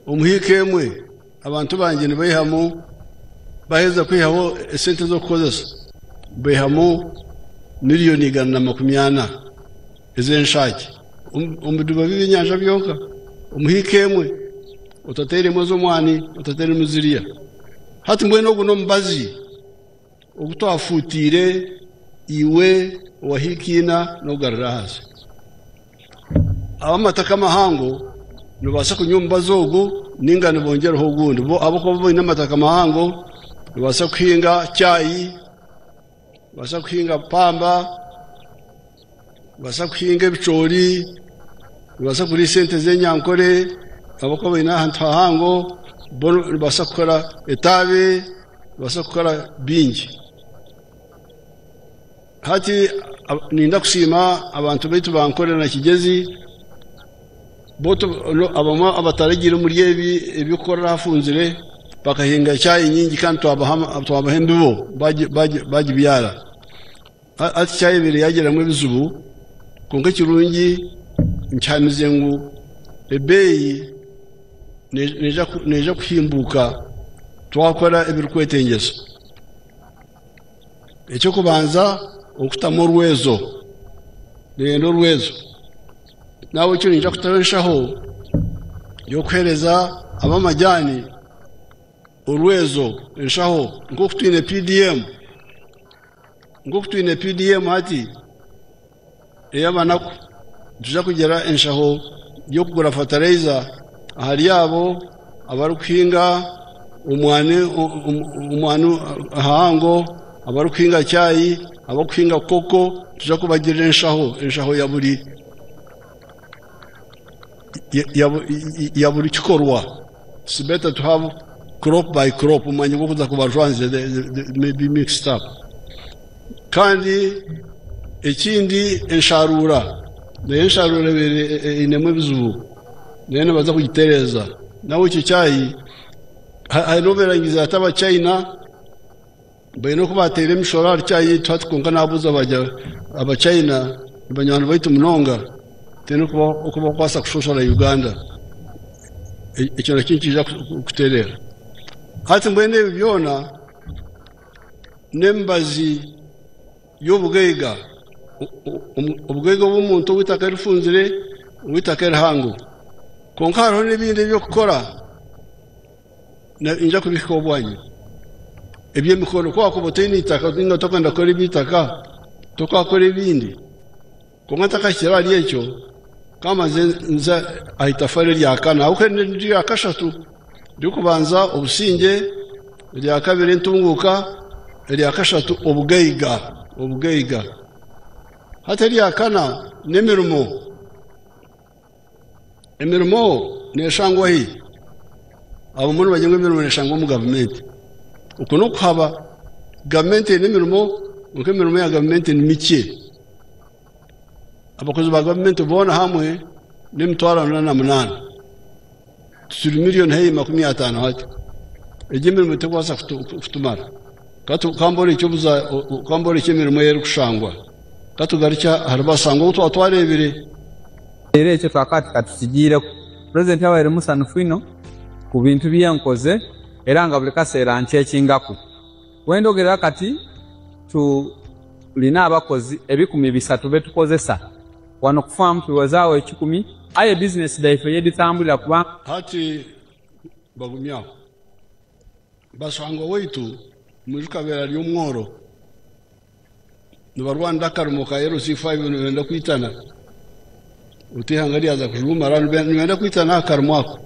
omuhiika emwe abantu bangye nibaihamu baheza kwihaho esente z'okukozesa baihamu miliyoni 140 ez'enshaaki omu bidiba by'ebyenyanja byonka omuhiika emwe otateeremu ez'omwani otateeremu ziriya hati mbwenu ogu n'omubazi ogu twafutiire iwe owahiikiina n'okugarura ahansi abamataka mahango nibabaasa kunywa omubazi ogu ninga nibongereho ogundi bo abakuba baine amataka mahango nibabaasa kuhinga chai nibabaasa kuhinga pamba nibabaasa kuhinga ebicoori nibabaasa kuriisa ente z'enyankore abakuba baine ahantu hahango bo nibabaasa kukora etaabe nibabaasa kukora bingi hati ninda kusiima abantu baitu bankorera na Kigezi boto abamwe abataragira omuri ebi ebyokukorera hafunzire bakahinga chai nyingi kandi twabaha embibo bagibyara ati chai ebiri yagiramu ebizibu kwonka ekirungi nkyamize ngu ebeeyi neija kuhimbuka twakora ebirikwetengyesa ekyokubanza okutamu orwezo nenda orwezo nawe ekyo ninja kutaho enshaho y'okuheereza Ab'amajaani, orwezo, enshaho, nk'oku twine PDM, nk'oku twine PDM hati ey'abanaku, nituija kugira enshaho y'okugura fertilizer ahari abo abarikuhinga omwani omwani ahango, abarikuhinga chai, abarikuhinga koko, nituija kubagirira enshaho, enshaho ya buri ya buri kikorwa. It's better to have crop by crop, omwanya gw'okuza kubajwanzya they may be mixed up. Kandi ekindi ensharuura, nayo ensharuura ebaire einemu ebizibu, nayo nibaza kugitereeza. Nawe ekyo kyayi hariho obeerangiza hati Abachina baine oku baateire emishoro ahari chai yaitu hati kwonka naabuuza bagya Abachina ni banywani baitu munonga tihaine oku barikubaasa kushoshora Uganda. Ekyo nakyo nikiija kutereera. Hati mbwenu ebi byona n'emibazi y'obugaiga, obugaiga obw'omuntu ow'eitaka erifunzire, ow'eitaka erihango. Kwonka hariho n'ebindi eby'okukora niinyija kubihikaho bwanyima. Eby'emikono ku waakuba otaine eitaka nainga otakwenda kukora eby'eitaka, tokaakora ebindi. Kwonka ntakahikire ahari ekyo, ka mbanze nze aha itafaari erya kana, ahabw'okuba eri niryo rya kashatu, ery'okubanza obusingye, erya kabiri entunguuka, erya kashatu obugaiga, obugaiga. Hati erya kana n'emirimo. Emirimo neeshangwa hi? Abamwe nibagira ngu emirimo neeshangwa omu gavumenti. Okwo n'okuhaba. Gavumenti eine emirimo kwonka emirimo ya gavumenti ni mikye. Abakozi ba gavumenti boona hamwe n'emitwaro ana na munaana. Turi miriyoni haihi 50 hati. Egyo emirimo terikubaasa kutumara. Ka mborekye emirimo ei erikushangwa. Ka tugarukye ahari Basangwa ou twaba twareebire. Era ekyo twakaba tikatukigiireku. Purezidenti abaire musanhufu inho ku bintu bye nkoze era nga buli kaseera ankyekingaku. Wendogerera kati tulina abakozi 300 betukozesa wano ku faamu tuwezaawo ekikumi aye bizinesi dhaife yedhitambulira kuba. Hati bagumye aho. Basangwa waitu mwijuka abaire ari omworo nibarwanira akarimo ka LC5 nibenda kwitana oti eihanga ryaza kujumara nibenda kwitana aha karimo ako.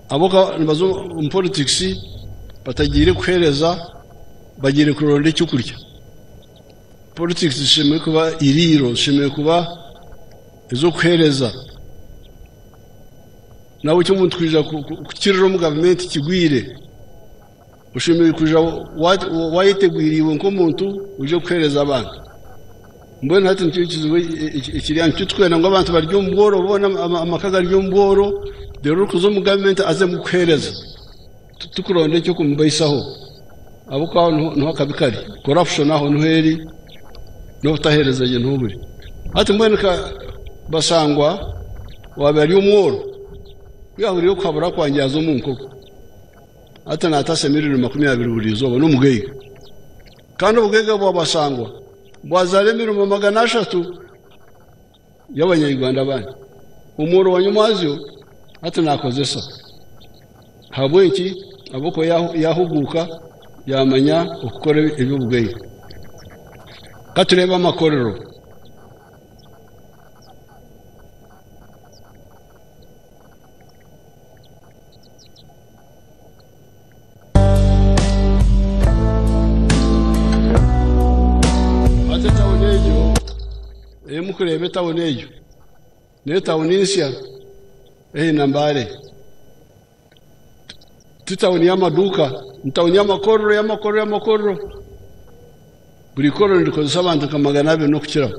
Abo nibaza omu politics batagiire kuheereza bagiire kuronda ekyokurya. Politics zishemereire kuba iriiro, zishemereire kuba ez'okuheereza. Nawe eki omuntu kwija kukirira omu gavumenti kigwire, oshemereire kwija wayetegwire iwe nk'omuntu oije kuheereza abantu. Mbwenu hati nikyo ekizibu ekiri aha, nikyo turikwenda ngu abantu bari omu bworo boona amaka gari omu bworo, reero orikuza omu gavumenti azemu kuheereza. Titukuronda eky'okumubaisaho ahabw'okuba aho niho akabi kari. Corruption aho niho eri n'obutaheereza gye niho buri. Hati mbwenu Basangwa owaabaire ari omworo, ku yaahuriire okuhabura kwangye yaaza omu nkoko. Hati naatasa emiriyoni 20 buri izooba, n'omugaiga. Kandi obugaiga bwa Basangwa bwazaara emirimo 300 y'Abanya-Uganda abandi. Omworo wa nyomwazyo hati naakozesa. Ahabw'enki? Ahabw'okuba yaahuguuka yaamanya okukora eby'obugaiga. Ka tureebe amakorero. Hati etawuni egyo ei murikureeba etawuni egyo n'etawuni nsya eine Mbale. Ti tawuni y'amaduuka, ni tawuni y'amakorero y'amakorero y'amakorero. Buri ikorero nirikozesa abantu nka 200 n'okukiraho.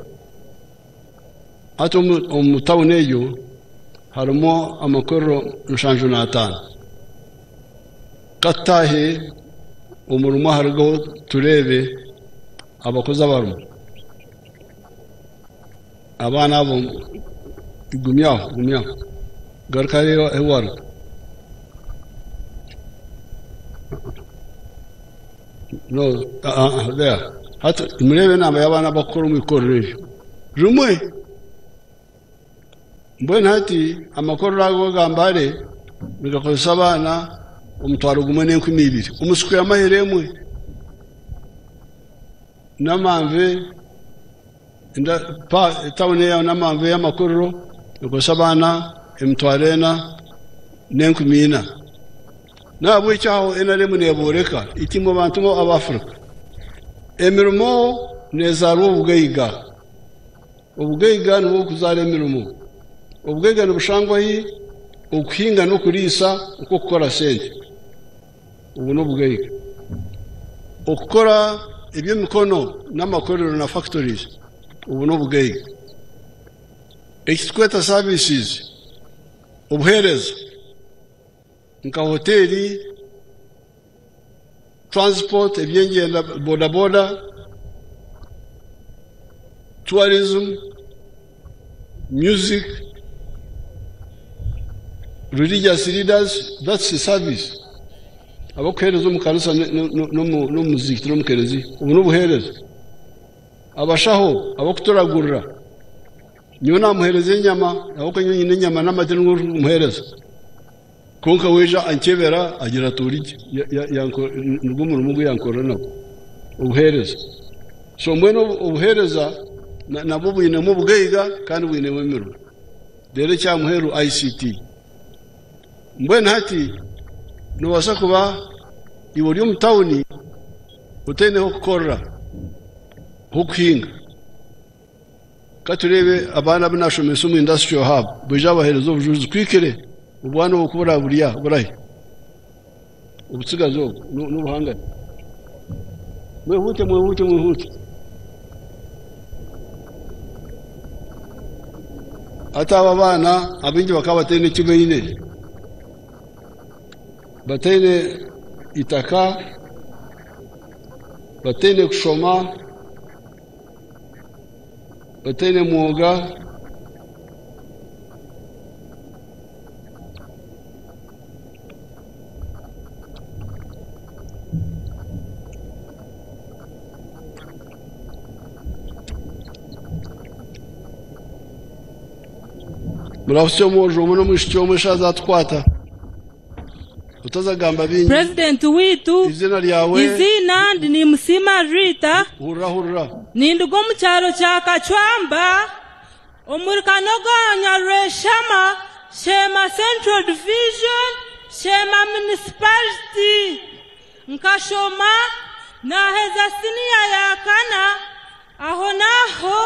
Hati omu tawuni egyo harimu amakorero 75. Ka tutaahe omu rimwe aharigo tureebe abakozi abarimu. Abaana abo gumyaho, gumyaho. Garuka hariya ahu waruga. No, there. Hati mureebe enamba y'abaana abakukora omu ikorero eryo. Rimwe. Mbwenu hati amakorero ago aga Mbale nigakozesa abaana 1200 omu square mile emwe. Namanve etawuni eya Namanve ey'amakorero nekozesa abaana 4400. Nahabwekyo aho NRM neboreka iti imwe bantu aba Africa, emirimo nezaarwa obugaiga. Obugaiga nibwo burikuzaara emirimo. Obugaiga nibushangwa hi? Okuhinga n'okuriisa okw'okukora sente. Obwo n'obugaiga. Okukora eby'emikono n'amakorero na factories, obwo n'obugaiga. Eki turikweta services, obuheereza nka hoteeri, transport, eby'engyenda, bodaboda, tourism, music, religious leaders, that's a service. Abarikuheereza omu kanisa n'omu muzigiti n'omu kereziya, obu n'obuheereza. Abashaho abarikuturagurira, nyowe naamuheereza enyama, ahabw'okuba nyowe nyine enyama n'amate nigwo ndikumuheereza. Kwonka we aija ankyebera agira ati ori gye, nigwo murimo ogu yankorera nagwo, obuheereza. So mbwenu obuheereza nabwo bwinemu obugaiga kandi bwinemu emirimo. Reero ekya muheru ICT. Mbwenu hati noobaasa kuba iwe ori omu tawuni otaine h'okukorera, h'okuhinga. Ka tureebe abaana abu naashomeise omu Industrial Hub baija babaheereza obujurizi kwikire obwana obu ku buraaburya burahi? Obutsigazi obu n'obuhangane. Mwehuute, mwehuute, mwehuute. Hati aba abaana abaingi bakaba bataine eki baine, bataine itaka, bataine kushoma. Bataine mwoga. Murahutsye omwojo omwe n'omwishiki omwe eshaaha zaatukwata. Otazagamba bingi. Purezidenti waitu, Eiziina ryawe? eiziina ndi Nimusiima Rita, Hurira hurira. ninduga omu kyaro kya Kacwamba, omuri Kanogonya Rweshama, Sheema Central Division, Sheema Municipality. Nkashoma naaheza siniya ya kana, Ahonaaho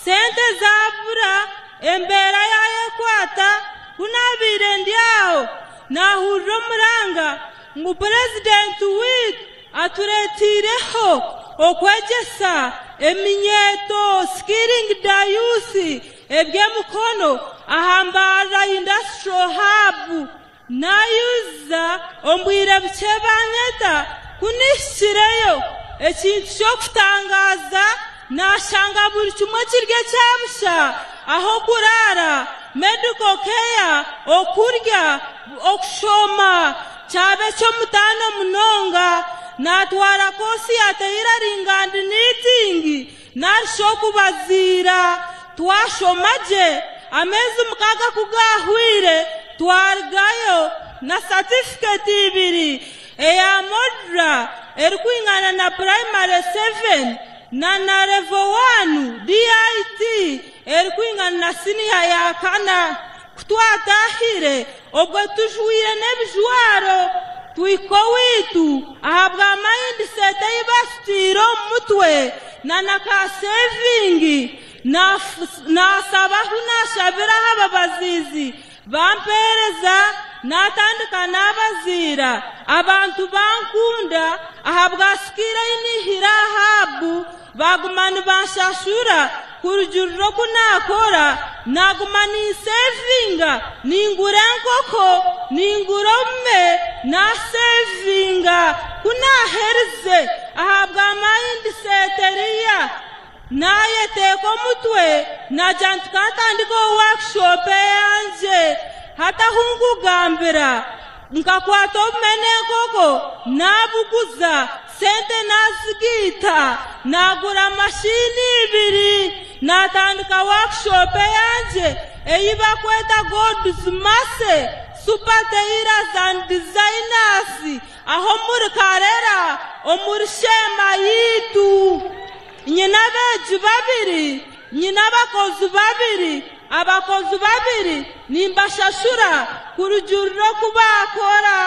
sente zaabura, embeera yaayekwata. Ku naabaire ndi aho, naahurira omuranga ngu purezidenti waitu atureeteireho okwegyesa eminyeeto, skilling the youth, eby'emikono aha Mbarara Industrial Hub. Naayuza omu bwire bukye baanyeta ku nihikireyo. Ekintu ky'okutangaaza naashanga buri kimwe kiri ekya busha, ah'okuraara, medical care, okurya, okushoma kyaba eky'omutaano munonga. Naatwara koosi ya tailoring and knitting narishi okubaziira. Twashoma gye, ameezi mukaaga ku gaahweire twarugayo na satifiketi ibiri, eya Modra erikwingana na Purayimare seven na na Levo wanu DIT erikwingana na siniya ya kana. Ku twataahire obwo tujwaire n'ebijwaro, twihika owaitu ahabwa mayindiseti ei baasutaire omu mutwe na na ka sevingi. Naasaba ahu naashabira aha babaziizi bampeereza, naatandika naabaziira. Abantu bankunda ahabwa sikiiro ei naihire Ahabu, baaguma nibanshashura kurugiirira oku naakora. Naaguma ninseevinga, ningura enkoko, ningura obume, naaseevinga. Ku naaherize ahabwa mayindiseeti eriya, Naayeteeka omutwe, naagira nti ka ntandikeho workshop eyangye. Hati ahu nkugambira, Nkakwata obume n'enkoko naabuguza, sente naazigaita, naagura mashiini ibiri, naatandika workshop eyangye ei bakweta God's Mercy Super Tailors and Designers aho omuri Karera omuri Sheema yaitu. Nyine abeegi babiri, nyine abakozi babiri, abakozi babiri nimbashashura kurugiirira oku baakora.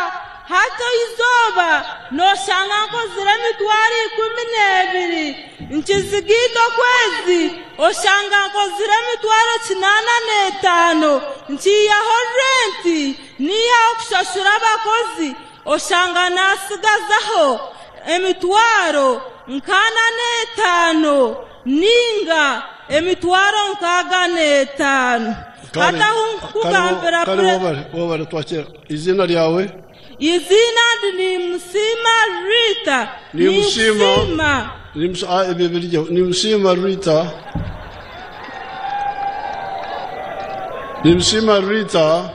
Hati eizooba nooshanga nkozire emitwaro 12, nkizigaita okwezi oshanga nkozire emitwaro 85, nkiihaho renti, niihaho kushashura abakozi, oshanga naatsigazaho emitwaro nka 45 nainga emitwaro 65. Hati ahu nkugambira Kale wabare twakira izina ryawe. Iziina ndi Nimusiima Rita. Nimusiima. Ebyo biryo Nimusiima Rita. Nimusiima Rita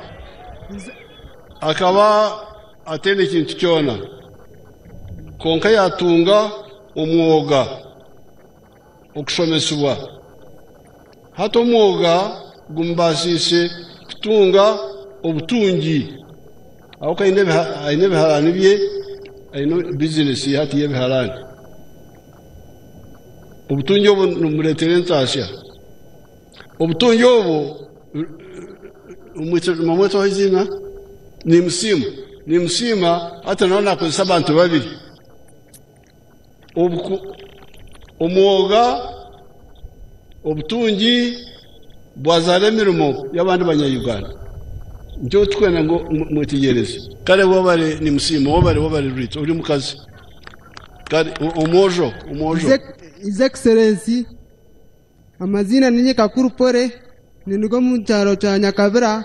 akaba ataine ekintu kyona, kwonka yatunga omwoga okushomesibwa. Hati omwoga gumubaasiise kutunga obutungi, ahabw'okuba aine ebiharani bye, aine bizinesi hati y'ebiharani. Obutungi obu nibumureetera entaasya. Obutungi obu nimumwetaho eiziina Nimusiima. Nimusiima hati nawe naakozesa abantu babiri. Omwoga, obutungi bwazaara emirimo y'abandi banya-Uganda. Nikyo turikwenda ngu mwetegyereze. Kare webare Nimusiima, webare webare Rita, ori omukazi. Kare omwojo, omwojo. His Excellency, amaziina ninye Kakuru Pole, ninduga omu kyaro kya Nyakabira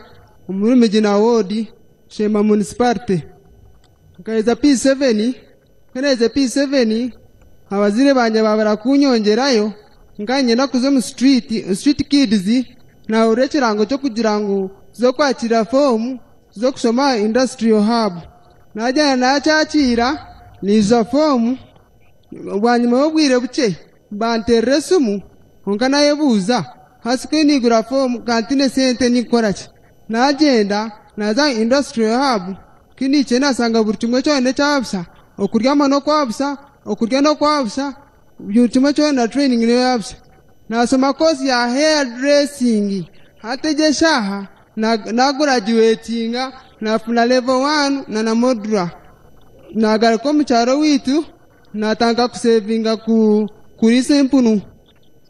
omuri Migina Ward, Sheema Municipality. Nkaheza P7, ku naherize P7, abazaire bangye baabura kunyongyerayo, nkaba niinyenda kuza omu street, street kids, naahurira ekirango ky'okugira ngu tuze kwakira foomu z'okushoma aha Industrial Hub. Naagyenda naakyakiira, naija foomu, bwanyima y'obwire bukye banteerera esimu, kwonka naayebuuza hasi ku naigura foomu ka ntiine sente ninkora ki? Naagyenda naaza aha Industrial Hub, ku nahikire naashanga buri kimwe kyona ekya busha, okuryama n'okwa busha, okurya n'okwa busha, buri kimwe kyona training n'eya busha. Naashoma course ya hair dressing, hati egi eshaaha naagurajuwetinga naafuna level 1 na na modular. Naagaruka omu kyaro owaitu naatandika kusevinga kuriisa empunu.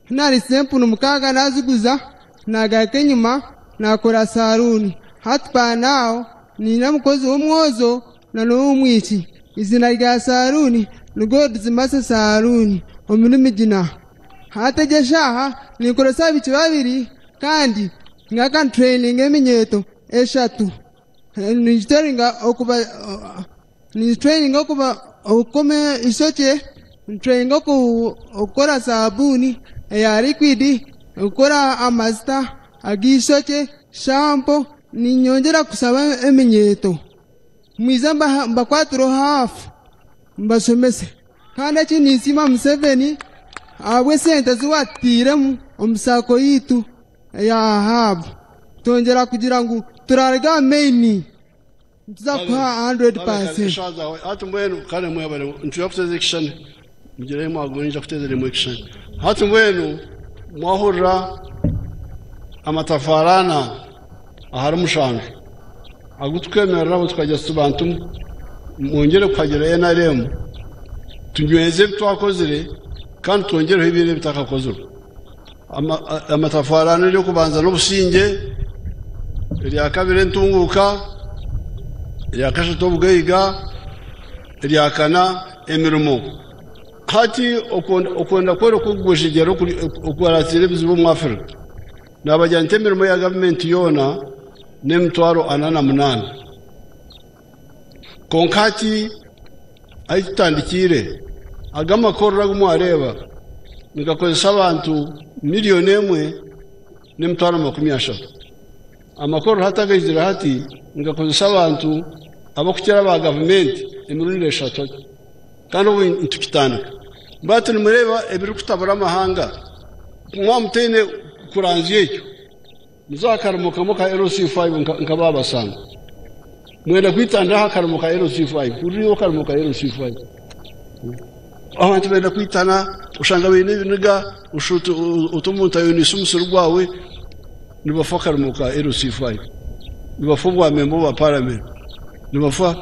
Ku naariisize empunu 6 naaziguza, naagaruka enyima naakora saruuni. Hati by now nyine omukozi w'omwojo na n'ow'omwishiki. Eiziina rya saruuni ni God's Mercy Saloon omuri Migina. Hati egi eshaaha ninkoresa abaishiki babiri kandi ngaruka nitureyininga eminyeeto eshatu. Nitureyininga okukoma eishokye, nitureyininga okukora sabuuni eya liquid, okukora amajuta ag'eishokye, shampoo. Niinyongyera kushaba eminyeeto mwije mbakwatireho haafu mbashomese. Kandi eki ninsiima Museveni ahabw'esente zi waatutairemu omu SACCO yaitu eya Hub. Twongyera kugira ngu turaruga aha main nituza kuha 100%. Hati mbwenu kare mwebare nituza kuteeza ekishushani mugire ahi mwaguma niinyija kuteeza rimwe ekishushani. Hati mbwenu mwahurira amatafaari ana ahari 7 agu tukwemereraho tukagira tuti bantu mwongyere kuhagira NRM tunyweze ebi twakozire kandi twongyereho ebindi ebitakakozirwe. Amatafaari ana ery'okubanza n'obusingye, erya kabiri entunguuka, erya kashatu obugaiga, erya kana emirimo. Hati okwenda kworeka okugwejegyera okuratsire ebizibu omu Africa. Naabagira nti emirimo ya gavumenti yoona n'emitwaro 48. Kwonka hati ahi tutandikiire, aga amakorero agu mwareeba nigakozesa abantu 1,030,000. Amakorero hati agaizire hati nigakozesa abantu Abakukira aba gavumenti emirundi eshatu kandi obu nitukitandika. Mbwenu nimureeba ebirikutabura amahanga, mwaba mutaine kuranzya ekyo, muze aha karimo kamwe ka LC5 nka baabasanga. Mwenda kwitandira aha karimo ka LC5, hurira akarimo ka LC5. Abantu benda kwitana, oshanga baine ebiniga, oshuta oti omuntu ayoniise omusiri gwawe, nibafa akarimo ka LC5. Nibafa obwa memba obwa paramenti. Nibafa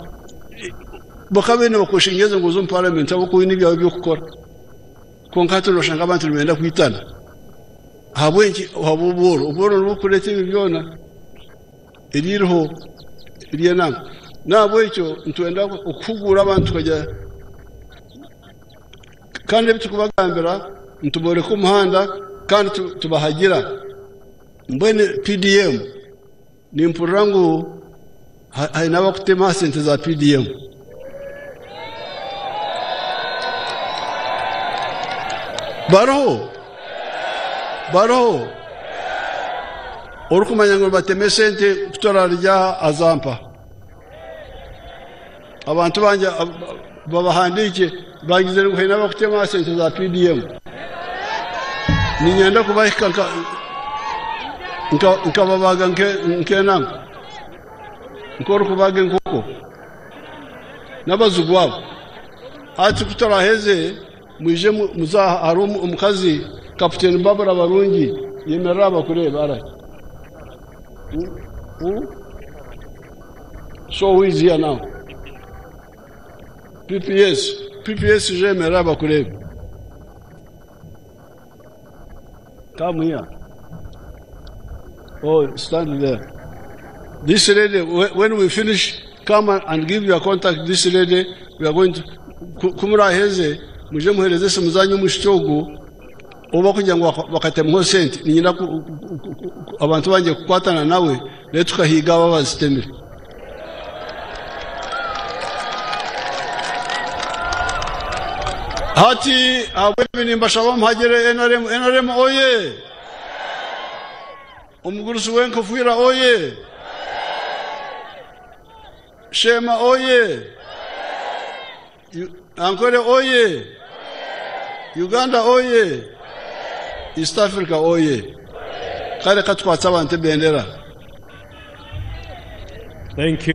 bakaba baine bakweshengyereza ngu oze omu paramenti ahabw'okuba oine ebyawe by'okukora. Kwonka hati noshanga abantu nibenda kwitana. Ahabw'enki? Ahabw'obworo. Obworo nibwo burikureeta ebi byona. Eririho ry'enaama. N'ahabw'ekyo nitwenda okuhuguura abantu tukagira kandi ebi turikubagambira nitubooreka omuhanda kandi tubahagira. Mbwenu PDM nimpurira ngu haine abarikutema aha sente za PDM. Bariho? Bariho? Orikumanya ngu nibatema esente kuturarya aha azampa. Abantu bangye babahandiikye bangizire ngu haine abarikutema aha sente za PDM. Niinyenda kubahika nkababaga nk'enanka, nk'orikubaga enkoko n'abazigu abo. Hati ku turaaheze mwije muze aha hariho omukazi Kaputeni Barbara Barungi yemerera aha bakureebe arahi. So who is here now? PPS, PPS ija yemerera aha bakureebe. Come here. Oh, stand there. This lady, when we finish, come and give your contact. This lady, we are going to kumuraheze muje muhereze esimu zanyu omushiki ogu oba kugira ngu bakatemuho sente niinyenda abantu bangye kukwatana nawe reero tukahiiga abo abazitemire. Hati ahabw'ebi nimbashaba muhagire NRM, NRM oye! Omugurusi w'enkofiira oye! Sheema oye! Ankole oye! Uganda oye! East Africa oye! Kare katukwatse abantu ebendera. Thank you.